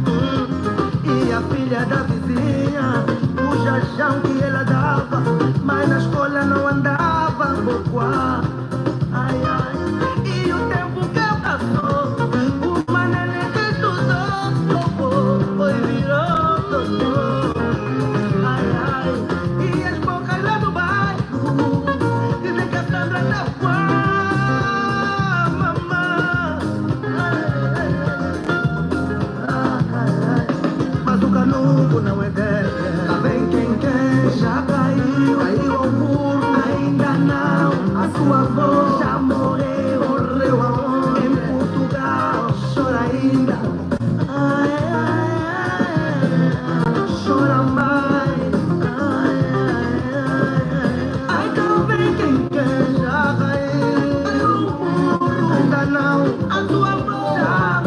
Hum, e a filha da vizinha, o jajão que ela dava, mas na escola não andava, bocuá. Ai, ai, e o tempo que passou, o mané nem estudou, oh, oh, foi virou doutor. Ai, ai, e as bocas lá do bairro dizem que a Sandra tá com a mamã. Ai, ai, ai. Mas o canuco não é velho. Lá vem quem quer, já caiu, caiu ao muro. Ainda não, a sua avó já morreu. Morreu aonde? Em Portugal. Chora ainda. Ai, ai, ai, ai. Chora mais. Ai, ai, ai, ai. Ai, não vem quem quer, já caiu. Ainda não, a sua avó já.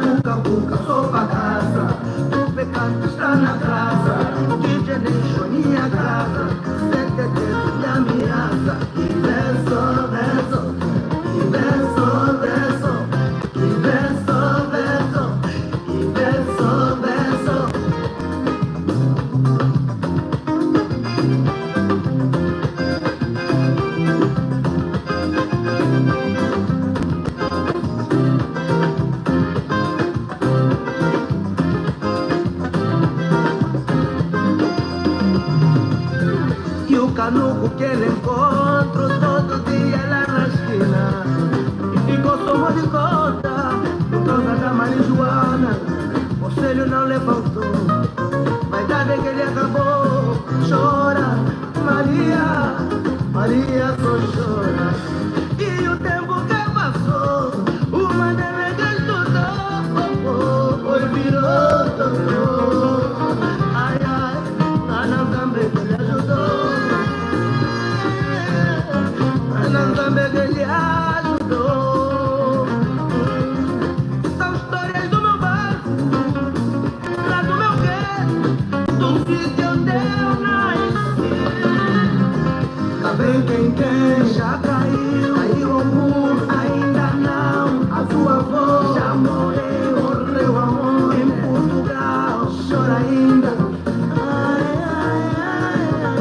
Puka, puka, sou pra casa, o pecado está na casa. D J Nation e a casa, C T T de ameaça. E verso, verso, e verso, verso, e verso, verso. E o canuco que ele encontra todo dia lá na esquina. E ficou só de conta por causa da marijuana. Conselho não lhe faltou. Vaidade que ele acabou. Chora, Maria, Maria só chora. E o tempo que passou, o mané nem estudou, oh, oh, oh, virou doutor. Ai, ai, a Nzambe que lhe ajudou. A Nzambe que lhe ajudou. São histórias do meu bairro, lá do meu gueto, do sítio onde eu nasci. Lá vem quem quer, já caiu, caiu ao muro, ainda não, a sua avó já morreu, morreu aonde? Em Portugal. Chora ainda. Ai, ai, ai, ai.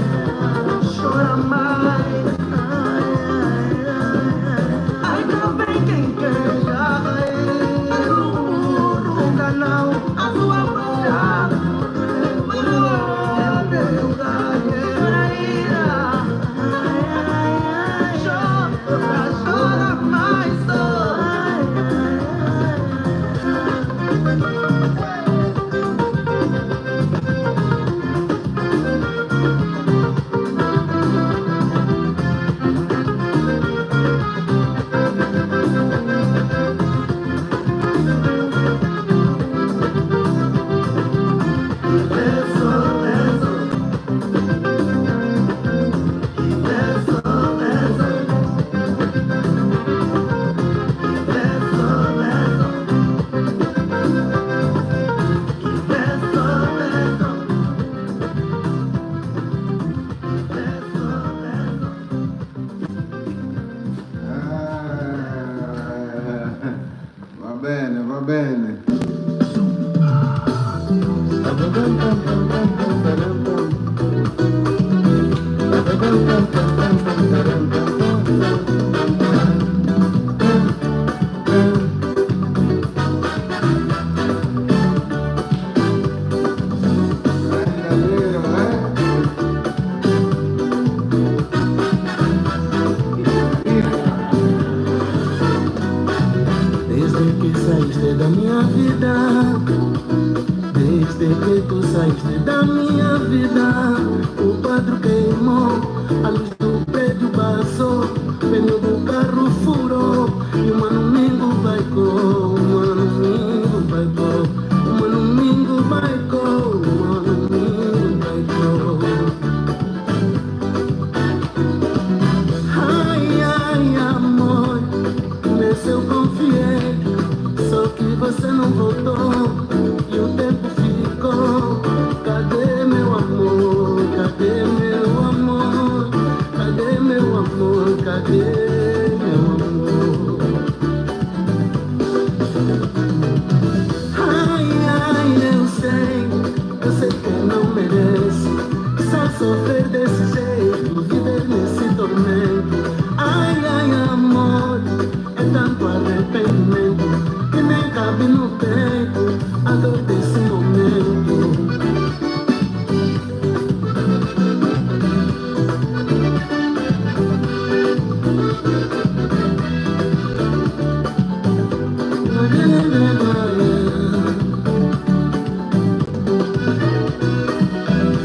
Chora mais. Ai, ai, ai, ai. Ai, não vem quem quer, já caiu. Ainda não, a sua avó já. Chora ainda. Ai, ai, ai, ai. Chora, chora mais. Ai, ai, ai, ai. Ah, va bene, va bene. These Desde que saíste da minha vida, desde que tu saíste da minha vida, o quadro queimou, a luz do prédio passou, pneu do carro furou, e o mano Mingo baicou, o mano Mingo baicou, o mano Mingo baicou, o mano Mingo baicou. Ai, ai, amor, nesse eu confiei, só que você não voltou e o tempo ficou. Cadê meu amor? Cadê meu amor? Cadê meu amor? Cadê meu amor? Ai, ai, eu sei, eu sei que não mereço só sofrer desse jeito, viver nesse tormento. Ai, ai, amor, é tanto arrependimento que nem cabe no peito a dor desse momento.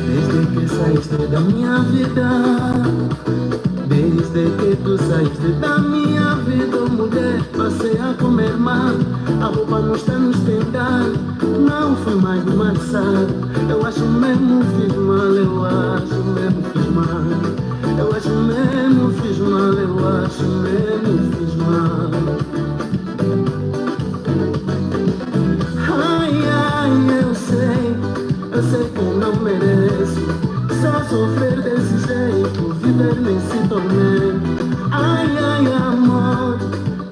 Desde que saíste da minha vida, desde que tu saíste da minha vida, oh mulher, passei a comer mal, a roupa não está nos pendais, não foi mais do mal, sabe? Eu acho mesmo fiz mal, eu acho mesmo fiz mal, eu acho mesmo fiz mal, eu acho mesmo fiz mal. Ai, ai, eu sei, eu sei que não mereço só sofrer desse jeito, viver nesse tormento. Ai, ai, amor,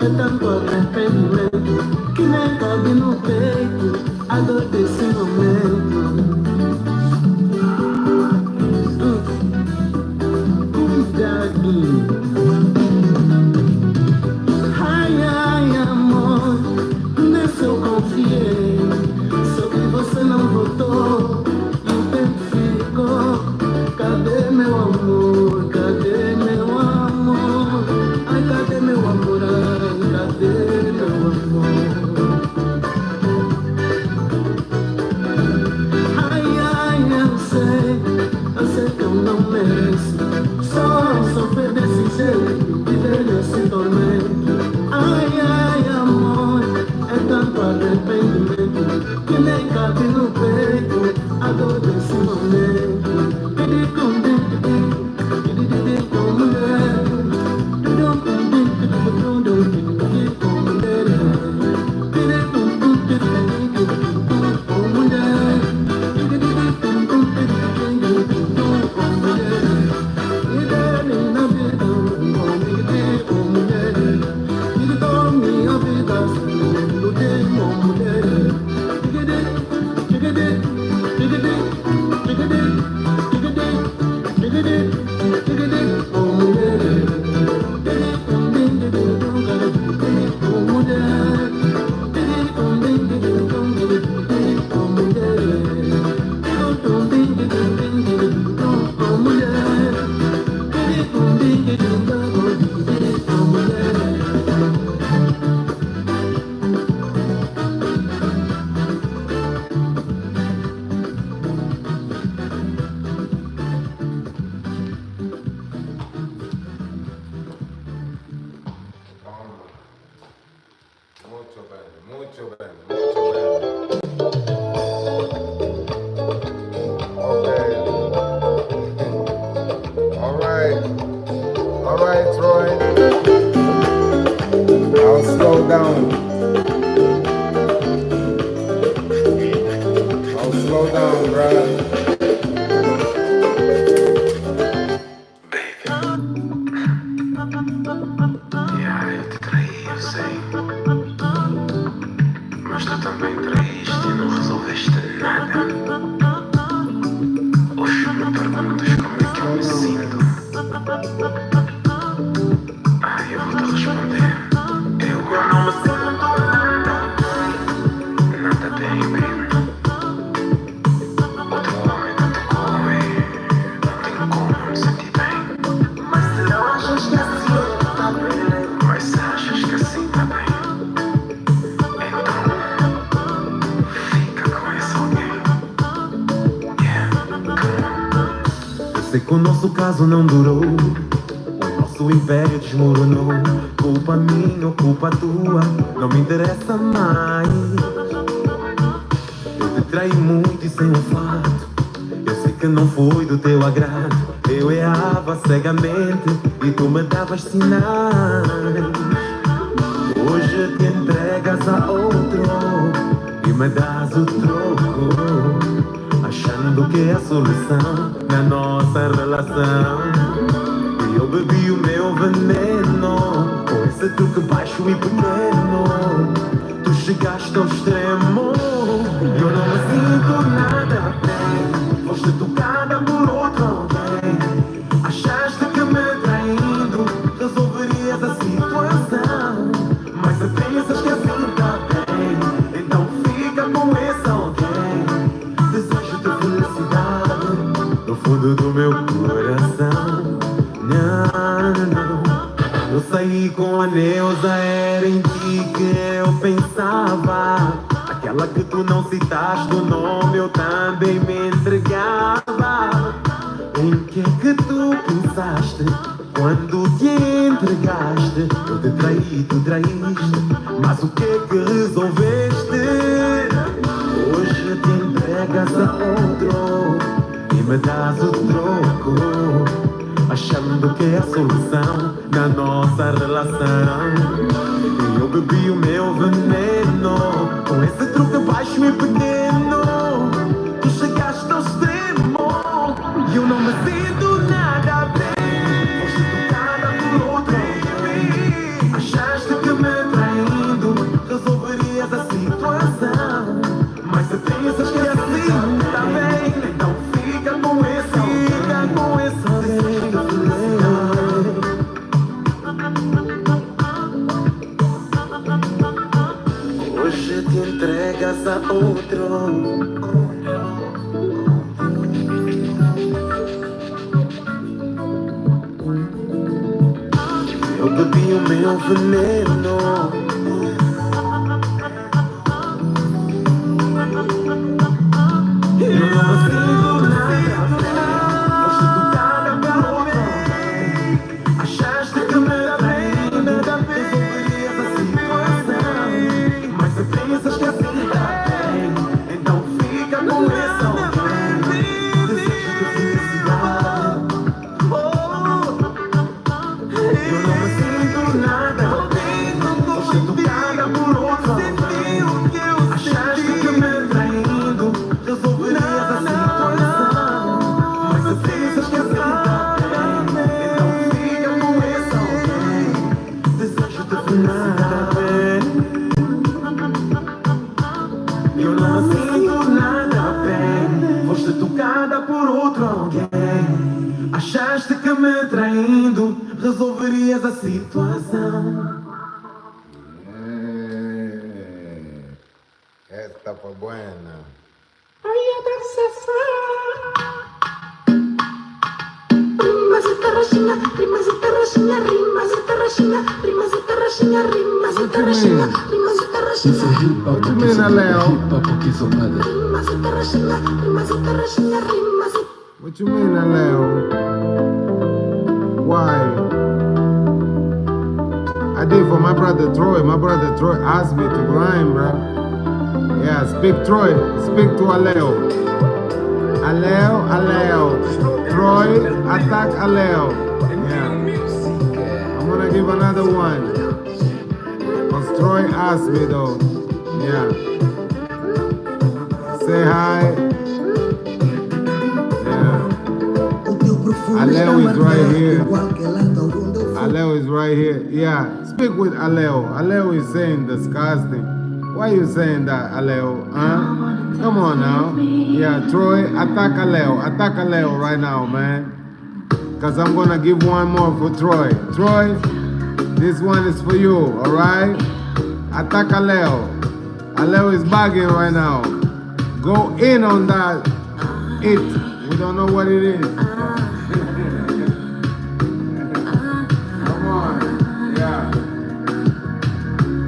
é tanto arrependimento que nem cabe no peito a dor desse momento. Cuidado. Ai, ai, amor, nesse eu confiei. Só que você não voltou e o tempo ficou. Cadê meu amor? Cadê meu amor? Ai, cadê meu amor? Ai, cadê meu amor? Ai, ai, eu sei, eu sei que eu não mereço só sofrer desse jeito, viver nesse tormento. Ai, ai, amor, é tanto arrependimento que nem cabe no peito a dor desse momento. Pidi com dente, Mucho bene, mucho bene, mucho bene. Okay. All right. All right, Troy. I'll slow down. I'll slow down, bruh. Baby. Yeah, eu te traí, eu sei. Mas tu também traíste e não resolveste nada. Hoje me perguntas como é que eu me sinto. Ah, eu vou te responder. Eu não me sinto Sei que o nosso caso não durou, o nosso império desmoronou. Culpa minha ou culpa tua, não me interessa mais. Eu te traí muito e sem um fato. Eu sei que não foi do teu agrado. Eu errava cegamente e tu me davas sinais. Hoje te entregas a outro e me das o troco, achando que é a solução na nossa relação. E eu bebi o meu veneno com esse truque baixo e pequeno. Tu chegaste ao extremo. Eu não me sinto nada bem. Foste tocada por outro alguém. Achaste que me traindo resolverias a situação. Mas se pensas que assim tá bem, então fica com esse alguém. Desejo-te felicidade no fundo do meu coração. Não, não, não. Eu saí com a Neuza, era em ti que eu pensava. Aquela que tu não citaste o nome, eu também me entregava. Em que que tu pensaste quando te entregaste? Eu te traí, tu traíste, mas o que que resolveste? Hoje te entregas a outro e me das o troco, achando que é a solução na nossa relação. E eu bebi o meu veneno com esse truque baixo e pequeno. Tu chegaste ao extremo e eu não me sinto nada bem. Foste tocada por outro alguém. Achaste que me traindo resolverias a situação. Mas se pensas que assim tá bem, então fica com esse alguém. Fica com esse alguém. Desejo-te felicidade. Hoje te entregas a outro. Eu bebi o meu veneno. Eu não sinto nada bem. Foste tocada por outro alguém. Achaste que me traindo resolverias a situação. Mas se pensas que assim tá bem, então fica com esse alguém. Desejo-te felicidade. Eu não me sinto nada bem. Foste tocada por outro alguém. Achaste que me traindo resolverias a situação. Mas se pensas que assim tá bem, então fica com esse alguém. Desejo-te felicidade. Eu não me sinto nada bem. Foste tocada por outro alguém. Achaste que me traindo resolverias a situação. Esta foi buena. What you mean? What you mean, Aleo? What you mean, Aleo? Why? I did for my brother Troy. My brother Troy asked me to rhyme, bro. Yeah, speak Troy. Speak to Aleo. Aleo, Aleo. Troy, attack Aleo. Yeah. I'm gonna give another one. 'Cause Troy asked me though. Yeah. Say hi. Yeah. Aleo is right here. Aleo is right here. Yeah. Speak with Aleo. Aleo is saying disgusting. Why you saying that, Aleo? Huh? Come on now. Yeah, Troy, attack Aleo. Attack Aleo right now, man. 'Cause I'm gonna give one more for Troy. Troy, this one is for you, alright? Attack Aleo. Aleo is bugging right now. Go in on that. It. We don't know what it is. Come on. Yeah.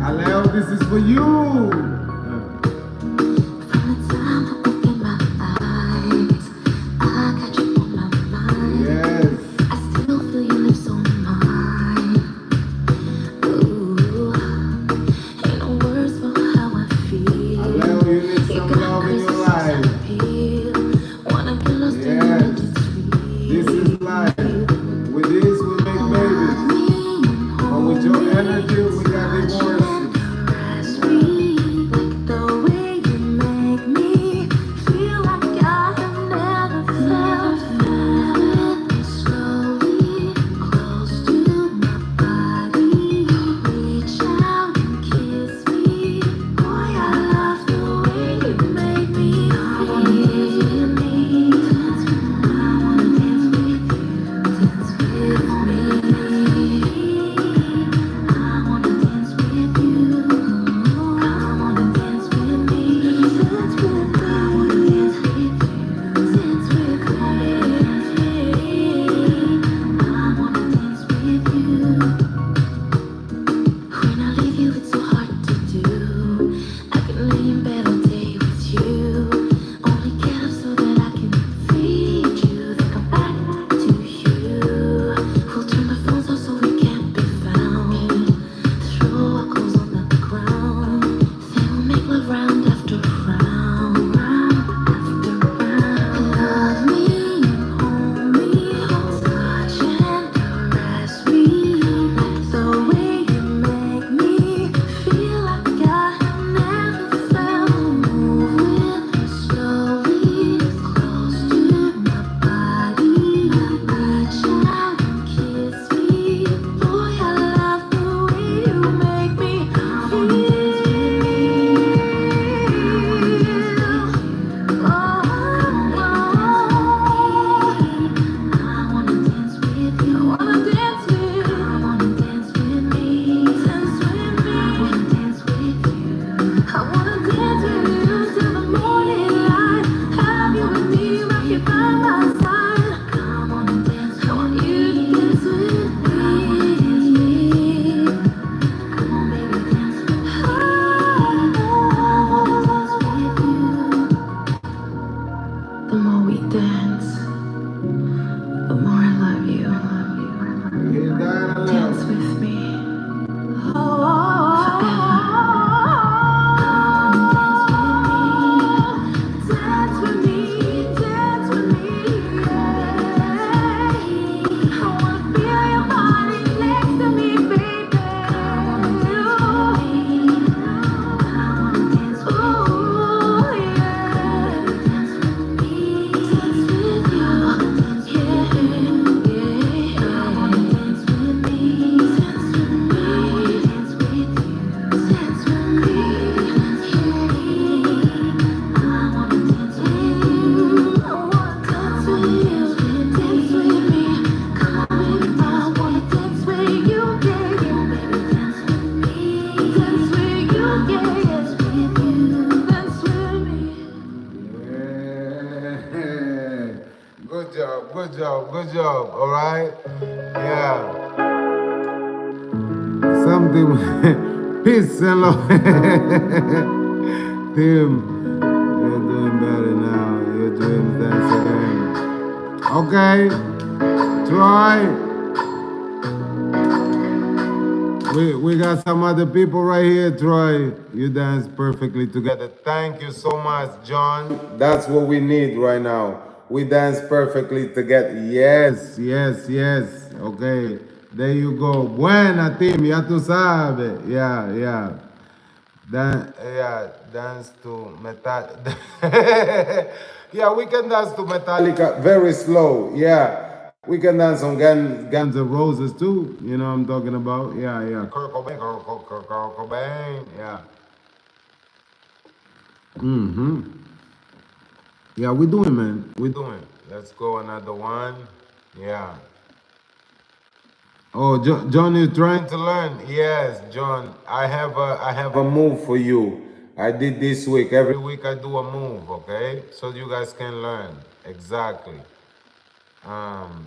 Aleo, this is for you. From the time I open my eyes, I got you on my mind. Good job, good job, alright? Yeah. Something. Peace and love. Tim, you're doing better now. You're doing this again. Okay. Troy. We, we got some other people right here, Troy. You dance perfectly together. Thank you so much, John. That's what we need right now. We dance perfectly together. Yes, yes, yes. Okay. There you go. Buena, Tim. Ya tú sabes. Yeah, yeah. Dan yeah, dance to Metallica. Yeah, we can dance to Metallica very slow. Yeah. We can dance on Guns, Guns N' Roses too. You know what I'm talking about? Yeah, yeah. Kurt Cobain, Kurt, Kurt, Kurt, Kurt Cobain. Yeah. Mm-hmm. Yeah, we doing, man. We doing. Let's go another one. Yeah. Oh, Jo- John, you trying to learn? Yes, John. I have a I have a move for you. I did this week. Every week I do a move, okay? So you guys can learn. Exactly. Um,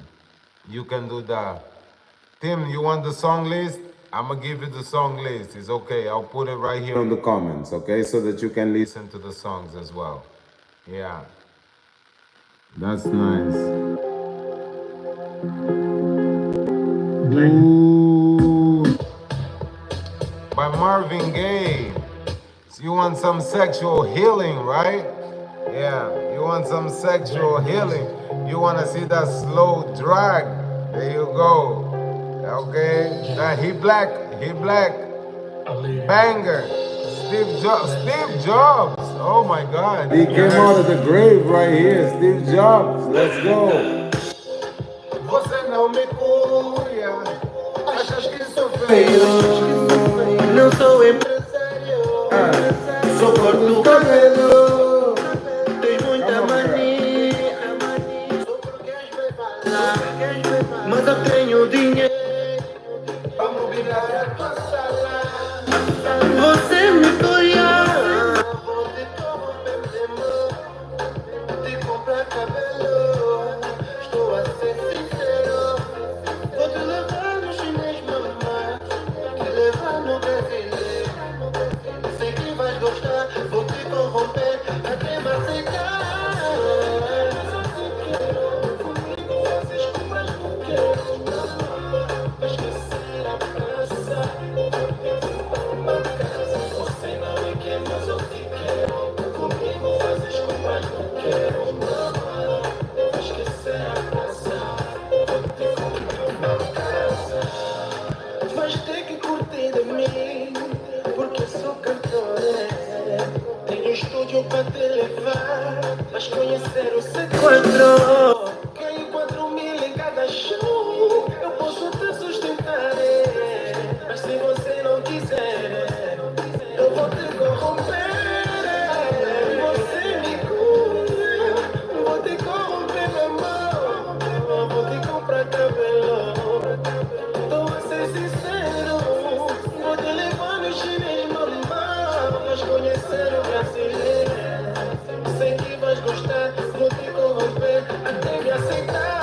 you can do that. Tim, you want the song list? I'm gonna give you the song list. It's okay. I'll put it right here in the comments, okay? So that you can listen to the songs as well. Yeah. That's nice. Ooh. By Marvin Gaye. You want some sexual healing, right? Yeah, you want some sexual healing. You want to see that slow drag. There you go. Okay? That he black, he black. Banger. Steve Jobs. Steve Jobs. Oh my God. He came out of the grave right here. Steve Jobs. Let's go. Você não me cura, achas que sou feio? Não sou empresário, sou corto cabelo. Tem muita mania, sou porque as bebas lá, mas eu tenho dinheiro. Vamos virar a tua sala. Você me cura. Vou te corromper, meu amor. Te comprar cabelo, estou a ser sincero. Vou te levar no chinês mamar, te levar no brasileiro. Sei que vais gostar, vou te corromper até me aceitar. Comigo fazes como eu quero, não. Esquecer a praça, vou te comprar uma casa. Você não me quer, mas eu te quero. Comigo fazes como eu quero, não. Vou esquecer a praça, vou te comprar uma casa. Vais ter que curtir de mim, porque sou cantor, é. Tenho estúdio pra te levar, vais conhecer o C quatro. Ganho quatro mil em cada show, eu posso te sustentar, é. Mas se você não quiser, eu vou te corromper. Você me cura, vou te corromper, meu amor. Vou te comprar cabelo. Tô a ser sincero, vou te levar no chinês mamar, vais conhecer o brasileiro. Sei que vais gostar, vou te corromper até me aceitar.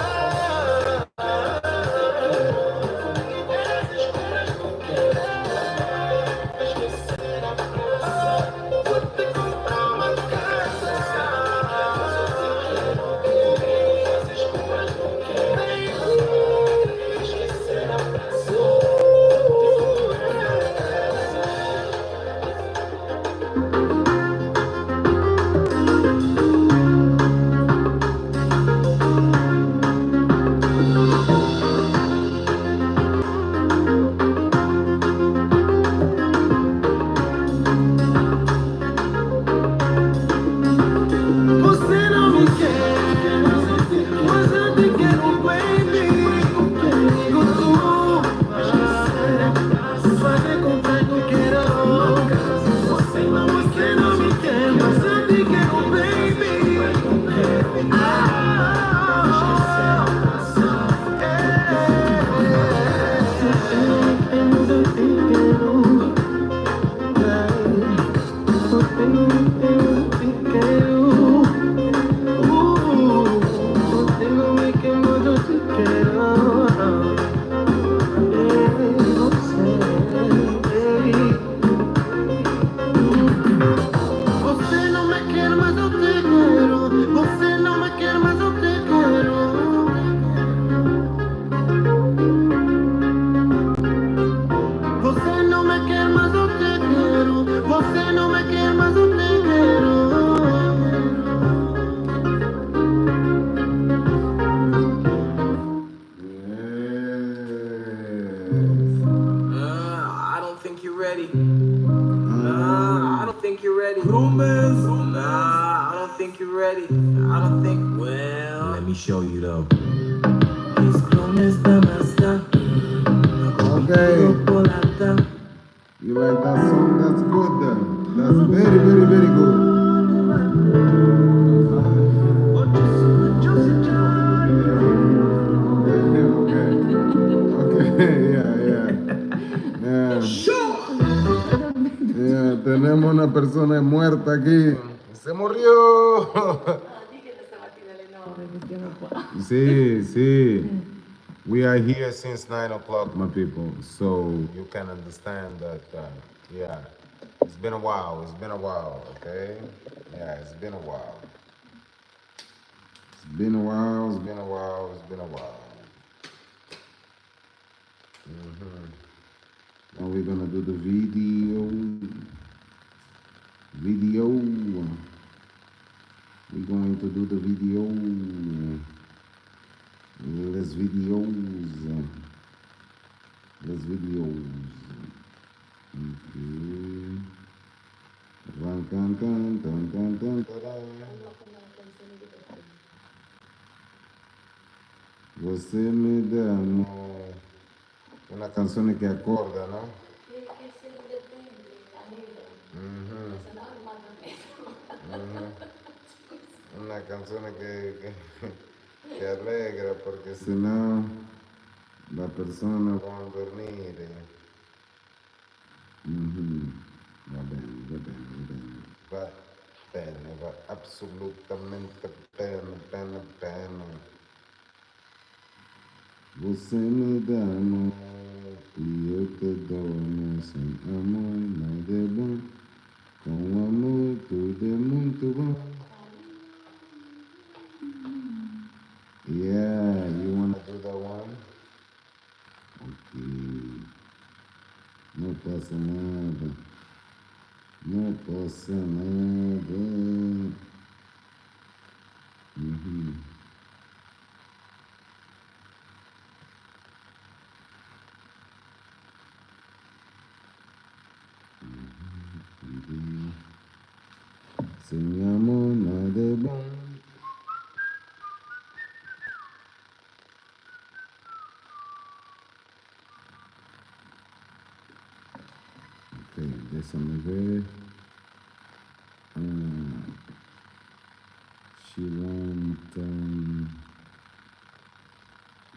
Rumors? Nah, I don't think you're ready. I don't think. Well, let me show you though. These rumors never stop. Okay. You like that song? That's good then. That's very, very, very good. Okay, okay. Yeah, yeah. Yeah. Yeah, tenemos una persona muerta aquí. Se murió. Sí, sí. We are here since nine o'clock, my people. So you can understand that, uh, yeah. It's been a while. It's been a while, okay? Yeah, it's been a while. It's been a while. It's been a while. It's been a while. Mm-hmm. Now we're gonna do the video. Video. We're going to do the video. Les videos. Les videos. Okay. Ran, tan, tan, tan, tan, tan, taran. Você me dá amor. Una canzone que acorda, ¿no? Ujú. Ujú. Una canzone que, que, que alegra, porque si no, la persona va a dormir. Mhm. Va bene, va bene, va bene. Va bene, va absolutamente bene, bene, bene. Você me dá amor e eu te dou amor. Sem amor nada é bom. Com amor tudo é muito bom. Yeah, you wanna do that one? Ok. No pasa nada. No pasa nada. Uhum. Uhum. Sem amor nada é bom. Ok, deixa-me ver. Ah, she want, um,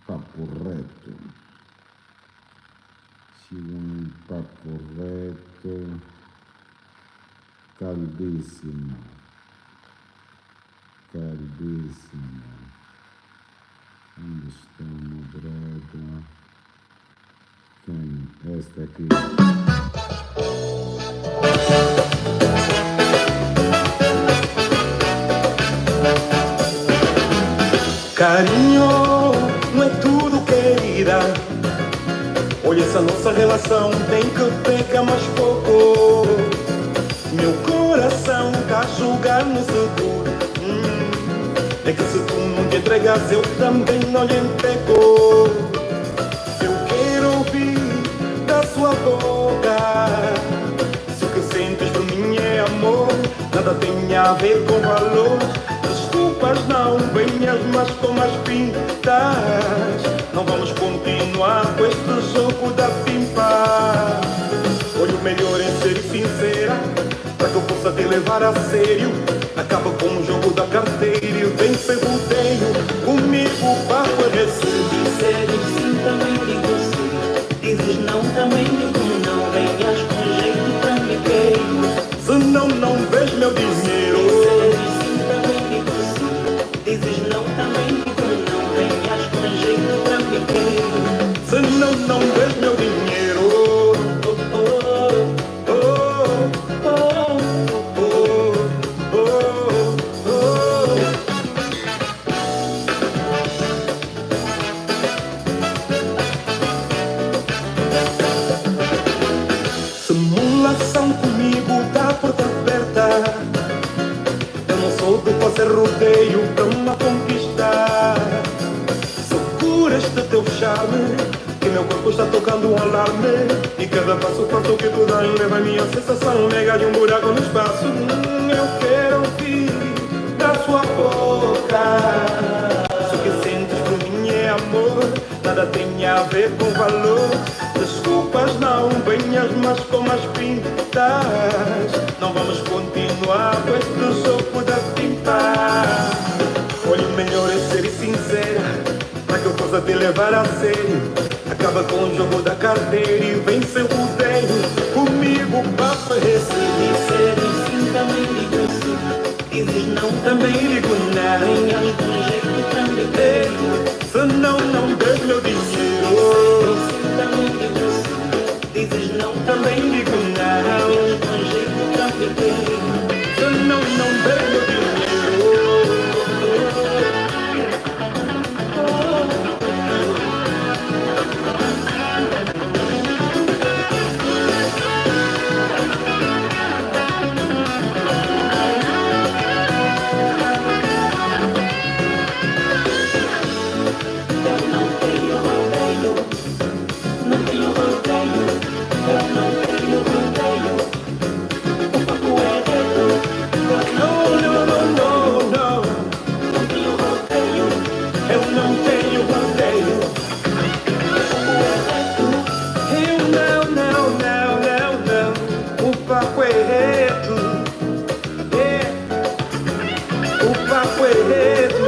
papo reto. She want papo reto. Calvíssima. Calvíssima. Onde está o meu brother? Quem? Esta aqui. Cariño, no es todo, querida. Olha, essa nossa relação tem que pegar mais pouco. Meu coração tá a jogar no seguro. Hum, é que se tu não te entregas, eu também não lhe entrego. Eu quero ouvir da sua boca se o que sentes por mim é amor, nada tem a ver com valor. Desculpas não venhas mais com as pintas. Não vamos continuar com este jogo da pimpa. Olha, o melhor é ser sincera, pra que eu possa te levar a sério. Acaba com o jogo da carteira e vem sem rodeio. Comigo o papo é reto. Se disseres sim, também digo sim. Dizes não, também digo não. Venhas com jeito, tranqueiro. Se não, não vês meu dinheiro. Se disseres sim, também digo sim. Dizes não, também digo não. Venhas com jeito, tranqueiro. Se não, não vês meu dinheiro. Oh, oh, oh, oh, oh, oh, oh. Simulação comigo tá porta aberta. Eu não sou de fazer rodeio pra me conquistar. Segura este teu charme, que Meu corpo está tocando um alarme. E cada passo faço que tu dás leva minha sensação. Mega de um buraco no espaço. Hum, eu quero ouvir da sua boca. Se o que sentes por mim é amor, nada tem a ver com valor. Desculpas não venhas mais com as pintas. Não vamos continuar com este jogo da pinta. Olha, o melhor é ser sincera. Pra que eu possa te levar a sério. Acaba com o jogo da carteira e vem sem rodeio. Comigo, papo é esse. Se disseres sim, também digo sim. Dizes não, também digo não. Tenho um jeito pra me ter. Se não, não des meu dinheiro. Se disseres sim, também digo sim. Dizes não, também digo não. Tenho um jeito pra me ter. Se não, não des meu dinheiro. O papo é reto, é, o papo é reto.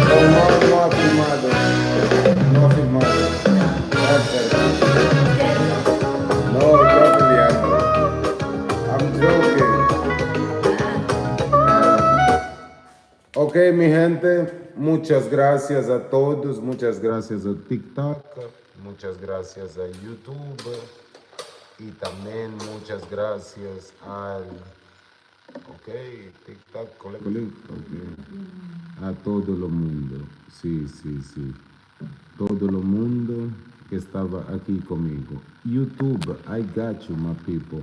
No, no ha filmado. No ha filmado. No, está peleando. I'm joking. Ok, mi gente, muchas gracias a todos, muchas gracias a TikTok, muchas gracias a YouTube y también muchas gracias al, ok, TikTok, collect, collect, ok, a todo lo mundo, sí, sí, sí, todo lo mundo que estaba aquí conmigo. YouTube, I got you, my people.